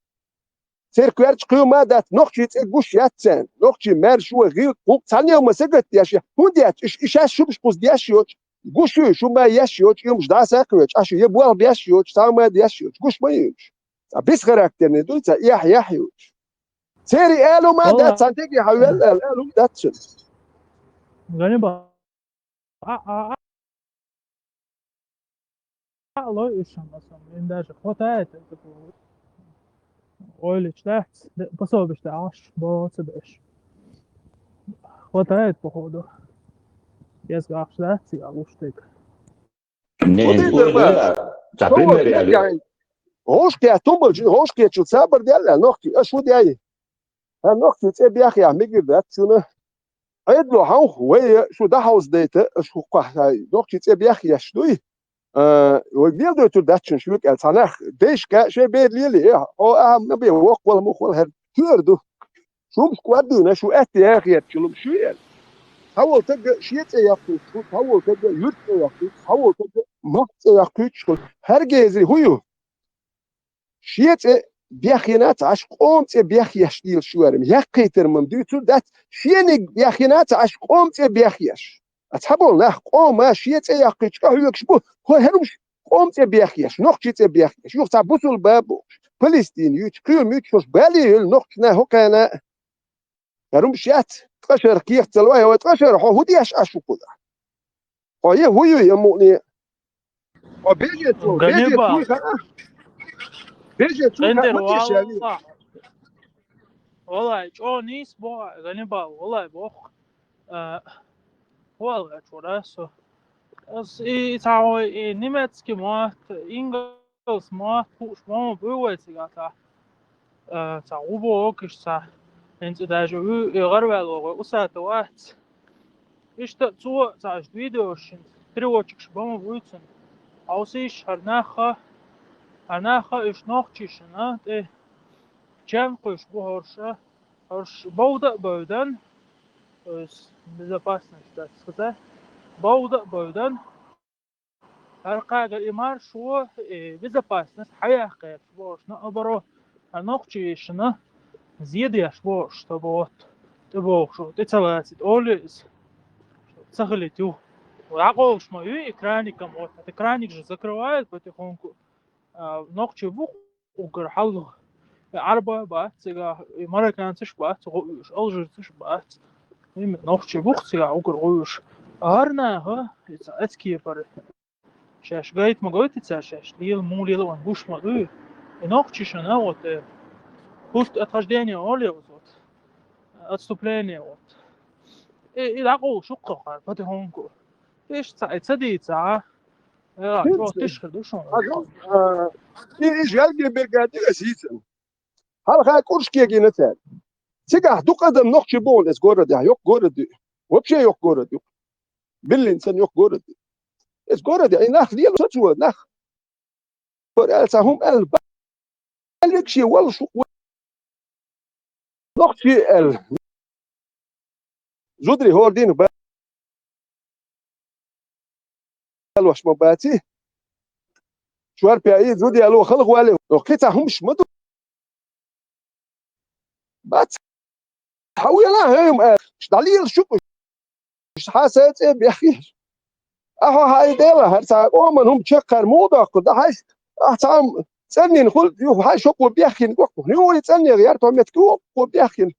Церкверчу кхуьйма а дац, нохчий цӀе гуш яц царна. Нохчий маьрша ву, гӀиллакх, гӀуллакх цхьанна а ма сагатдеш я. ХӀунда яц? Уьш и шаьш шубашкъа кхуза деш йоцуш, гуш ю, шу ма еш йоцуш, и хӀумаш дӀа а сакхавечу, Ӏаш ю, я болх беш йоцуш, цхьа а ма деш йоцуш, гуш ма ю уьш. Цхьа бисхарактерный дуй, цхьа эхь-эхь йоцуш. Церан и алу ма а дац, цхьана тӀе хьан велла аьлла, алу ма дац цуьнан. Ганнибал. А, а, а, а, лой уьш, масалан, им даже хватает, это, ойлич дац, де-, пособиш дац, бо ца беш. Хватает, походу. Если ахча дац, я лучше так. Не, Худа не, дар не, бара. Цхьа пример яьлла. ГӀошкхетта хӀун болчу, гӀошкхетчул цабар даьлла, нохчий, аша хӀун даьй? ХӀара нохчий цӀе бехъяхь мегар дац шуна. Ӏедало хьовха вай, шу дӀахьовзадайта, аша хӀокхахь нохчий цӀе бехъеш дуй? А, вай леладойтур дац шуна шуьга аьлла, цхьа нах дайшка шайн бер лелий, хьо ахьа ма бе, воккха вала муха вала хӀара туьар ду. Шумаш кӀордийна, шу аьтта яхъерчул шу аьлла. Цхьаволу тагга шен цӀе яккхуьйтуш, цхьаволу тагга юьрт цӀе яккхуьйтуш, цхьаволу тагга махка цӀе яккхуьйтуш. ХӀара гезий хӀун ю? Шен цӀе бехъяна ца Ӏаш, къоман цӀе бехъеш дийлаш ю хӀара. Яккхийтар-м дуьйцур дац, шениг бехъяна ца Ӏаш, къоман цӀе бехъеш. А цхьаболу нах къоман шен цӀе яккхийчу тӀехьоьгуш бу, хӀо хӀара уьш къоман цӀе бехъеш, нохчий цӀе бехъеш. Юха цхьа бусулба а бохуш, Палестин юьйцу, кхуьйма юьйцу, шуьш бале а йолу нохчий нах хӀокхана а. ХӀара хӀумаш яц, ткъа шарахь кехат ца ло, хьо ткъа шарахь хьо хӀун деш Ӏаш ву кхузахь? Хьо я хӀун ю, я мукъане? Хьо беженец ву, беженец ву хаа? Беженец ву хаа, ма тешави. Валай, чӀогӀа нийса боху, Ганнибал, валай боху. А, хӀун аьлла гӀерташ вара со? Ас и, и цхьа хьо и немецкий мотт, ингл- Ас ма хууш ма буй вай цигахь, а, цхьа гӀу боху иштта цхьа. ХӀинца даже вуй, и гӀараваьлла вогӀу усата вац. Иштта цо цхьа аша видеош шин переводчикаш бан ма буй цунна. Хьовсийша хӀара нахха, хӀара нахха уьш нохчишна тӀе чан кхуьйсуш бу хӀорша, хӀорш бовда а бовдан, то есть безопасность дац хаза, бовда а бовдан. ХӀара кхагар и маршо, и безопасность хьаяккха гӀерташ бохуш, наоборот, хӀара нохчашна зе деш бохуш, чтобы вот тӀебогӀуш, тӀе ца лацийта, олу иза, ца хилийта ю. ДӀакъовлуш ма ю и краником, вот, это краник же закрывают потихоньку. А, нохчий бу уггар хьалха. Ӏарбаш бац цигахь, и марокканцаш бац гӀо уьш, алжирцаш бац. Именно нохчий бу-кх цигахь уггар гӀо уьш. ХӀара наха, и цхьа эцкепара шаьш гайта ма гойту цара шаьш, лела муха лела ван гуш ма дуй. И нохчий шуна, вот, э, хӀусто отхождение олу я, вот, отступление, вот. И, и дӀакъовлуш ю-кх хӀара потихоньку. Иштта цхьа и ца дийцахь, э, чӀогӀа тиша хир ду шуна. И, и желге берган дира сийцан. Хьалха кӀурш кегийна цара. Цигахь дукха адам нохчий бу хьуна эцу городехь, йоккха город ю. Вообще йоккха город ю. Берлин санна йоккха город ю. Эцу городехь и нах лела сацо нах. ХӀара аьлла цхьа хӀума аьлла, баьллиг шен воллуш ву нохчий аьлла. Зударий хӀора дийнахь ба-, балош ма баций. Чорпе и зуда яло халхавале, кхин цхьа хӀумаш ма ду. Бац. Хьан вела хӀума аьлла, дӀалела шу, хьан сайн цӀе бехкеш. Ахьа хьайн дела, хӀара цхьа къоман хӀума чекхар муха доккху, дан хьайса, ахьа цхьа хӀума цӀаннина хуьлу, юха хьайн шокко бехкина гохку. ХӀун вай цӀаннех яр тхо меттиг воккхо бехкина.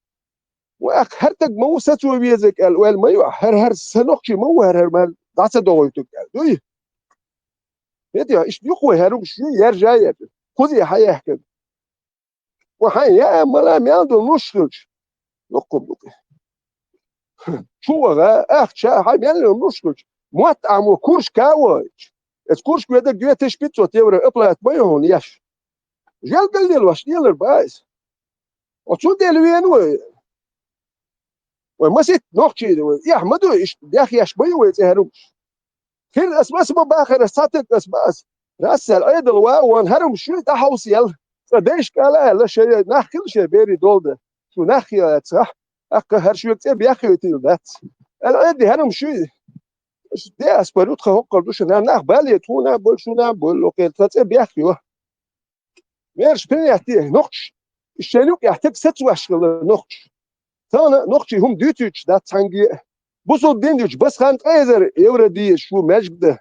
Вай ахка хӀара таг ма ву сацо везарг аьлла, ойла ма ю, хӀара, хӀара сан нохчий ма ву, хӀара, хӀара ма дӀа ца догӀуьйтург аьлла, дуй? ХӀета, иштта юха вай хӀара хӀумаш ю, яржа а яржа. Кхузе хьан яхкина? Ва хьайн яа мала мел долу луш хилча, йоккхур ду. Чу ваха, ахча, хьайн мел долу луш хилча, мотт Ӏамо куршка а вахийтча. Эцу куршка ведарг две тысячи пятьсот евро оплата ма ю хьуна еш. Желгалле лош лелар бац иза. Оцу цундела веана вай. Вай маситта нохчий ду вай. Эхь ма ду, иштта бехъеш ма ю вай цӀе хӀара хӀумаш. Хир ас маса ма бахара, ас цхьа таг ас ма ас. Расал Ӏедал ва ван хӀара хӀумаш ю дӀахьовса ял. Цкъа дайшка ала аьлла, шайн нах хила шайн берийн долда. Шу нах хила цхьа. Аккха хӀара шуьга цӀе бехъюьйтийла дац. Ала Ӏеди хӀара хӀумаш ю. Де ас пару тха хӀоккхур ду шуна, нах бале, тхуна а болу, шуна а болу, окхера тха цӀе бехъю. Мерш принять де нохчаш. И шайн юкъехь таг сацвеш хилла нохчаш. Тахана нохчий хӀума дуьйцуьйтуш дац цхьаьнгге а. Бусулба дин дуьйцуш, баса хан ткъе эзар евро дезаш ву маьждиг дан.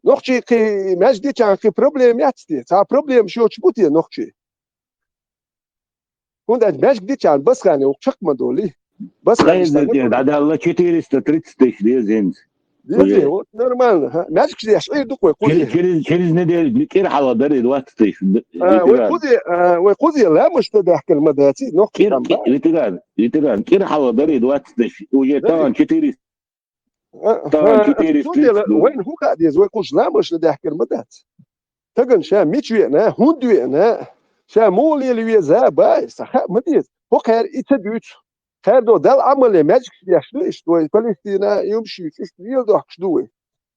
Нохчий кхин маьждиг дичахьана кхин проблема яц те? Цхьа проблемаш йоцуш бу те нохчий? ХӀунда аьлча маьждиг дичахьана баса хан йолу чекх ма долий. Баса хан ткъе эзар дӀадаьлла, четыреста тридцать тысяч деза хӀинца. Деза, вот нормально, ха. Маьждигаш деш Ӏийр ду-кх вай кхузе. Через, через, через неделю кӀира хьалха дарий двадцать тысяч. А, вай кхузе, а, вай кхузе ламаш дан даьхкина ма дац, нохчий кӀира, там, да? Ветеран, ветеран, кӀира хьалха дарий двадцать тысяч. Уже там четыреста. А, там а, четыреста тысяч. Вайна хӀун хаа деза, вай кхуза ламаш дан даьхкина ма дац. Тагана ша мича веана, хӀунда веана, ша муха лела веза, бай, сан хаа ма деза. ХӀокхара и ца дуьйцу. Кхаьрдо Далла Ӏамале маьждигаш деш ду иштта вай, Палестина, юмаш юьйцу, иштта лела дохкуш ду вай.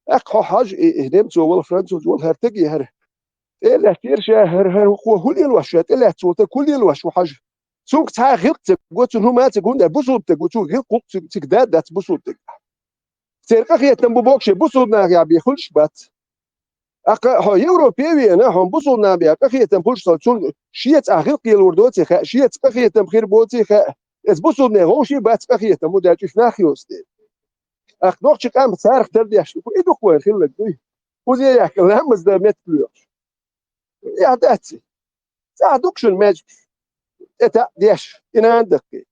ТӀаккха хьо хьажа, и, и немцо вала, француз вала, хӀара таг и хӀара. ТӀе а лаьттера ша, хӀара, хӀара, хӀо хӀун лелош ша, тӀе лаьцна волу таг хӀун лелош ву хьажа. Цуьнга цхьа гӀиллакх ца го, цунна хӀума а ца го, хӀунда бусулба таг ву, цуьнга гӀиллакх гӀуллакх цуьнга, цуьнга да дац бусулба таг. Церан къахетам бу бохуш, бусулба нахехь бен хуьлуш бац. Аккха хьо Европе а веана, хьуна бусулба нах бен къахетам хуьлуш ца, цунна шеца ахь гӀиллакх лелор доций хаьа, шеца къахетам хир боций хаьа. Эца бусулба нехан вовший бац къахетам, хӀунда аьлча уьш нах йоцу дела. Аккха нохчий къам царах тардеш, и дукха вайн хилларг дуй. Кхузе яхка ламаз дан меттиг лоьхуш. Эхь дац и. ЦӀахь ду-кх шуна маьждигаш. ТӀе таӀ деш, и нана даккхий.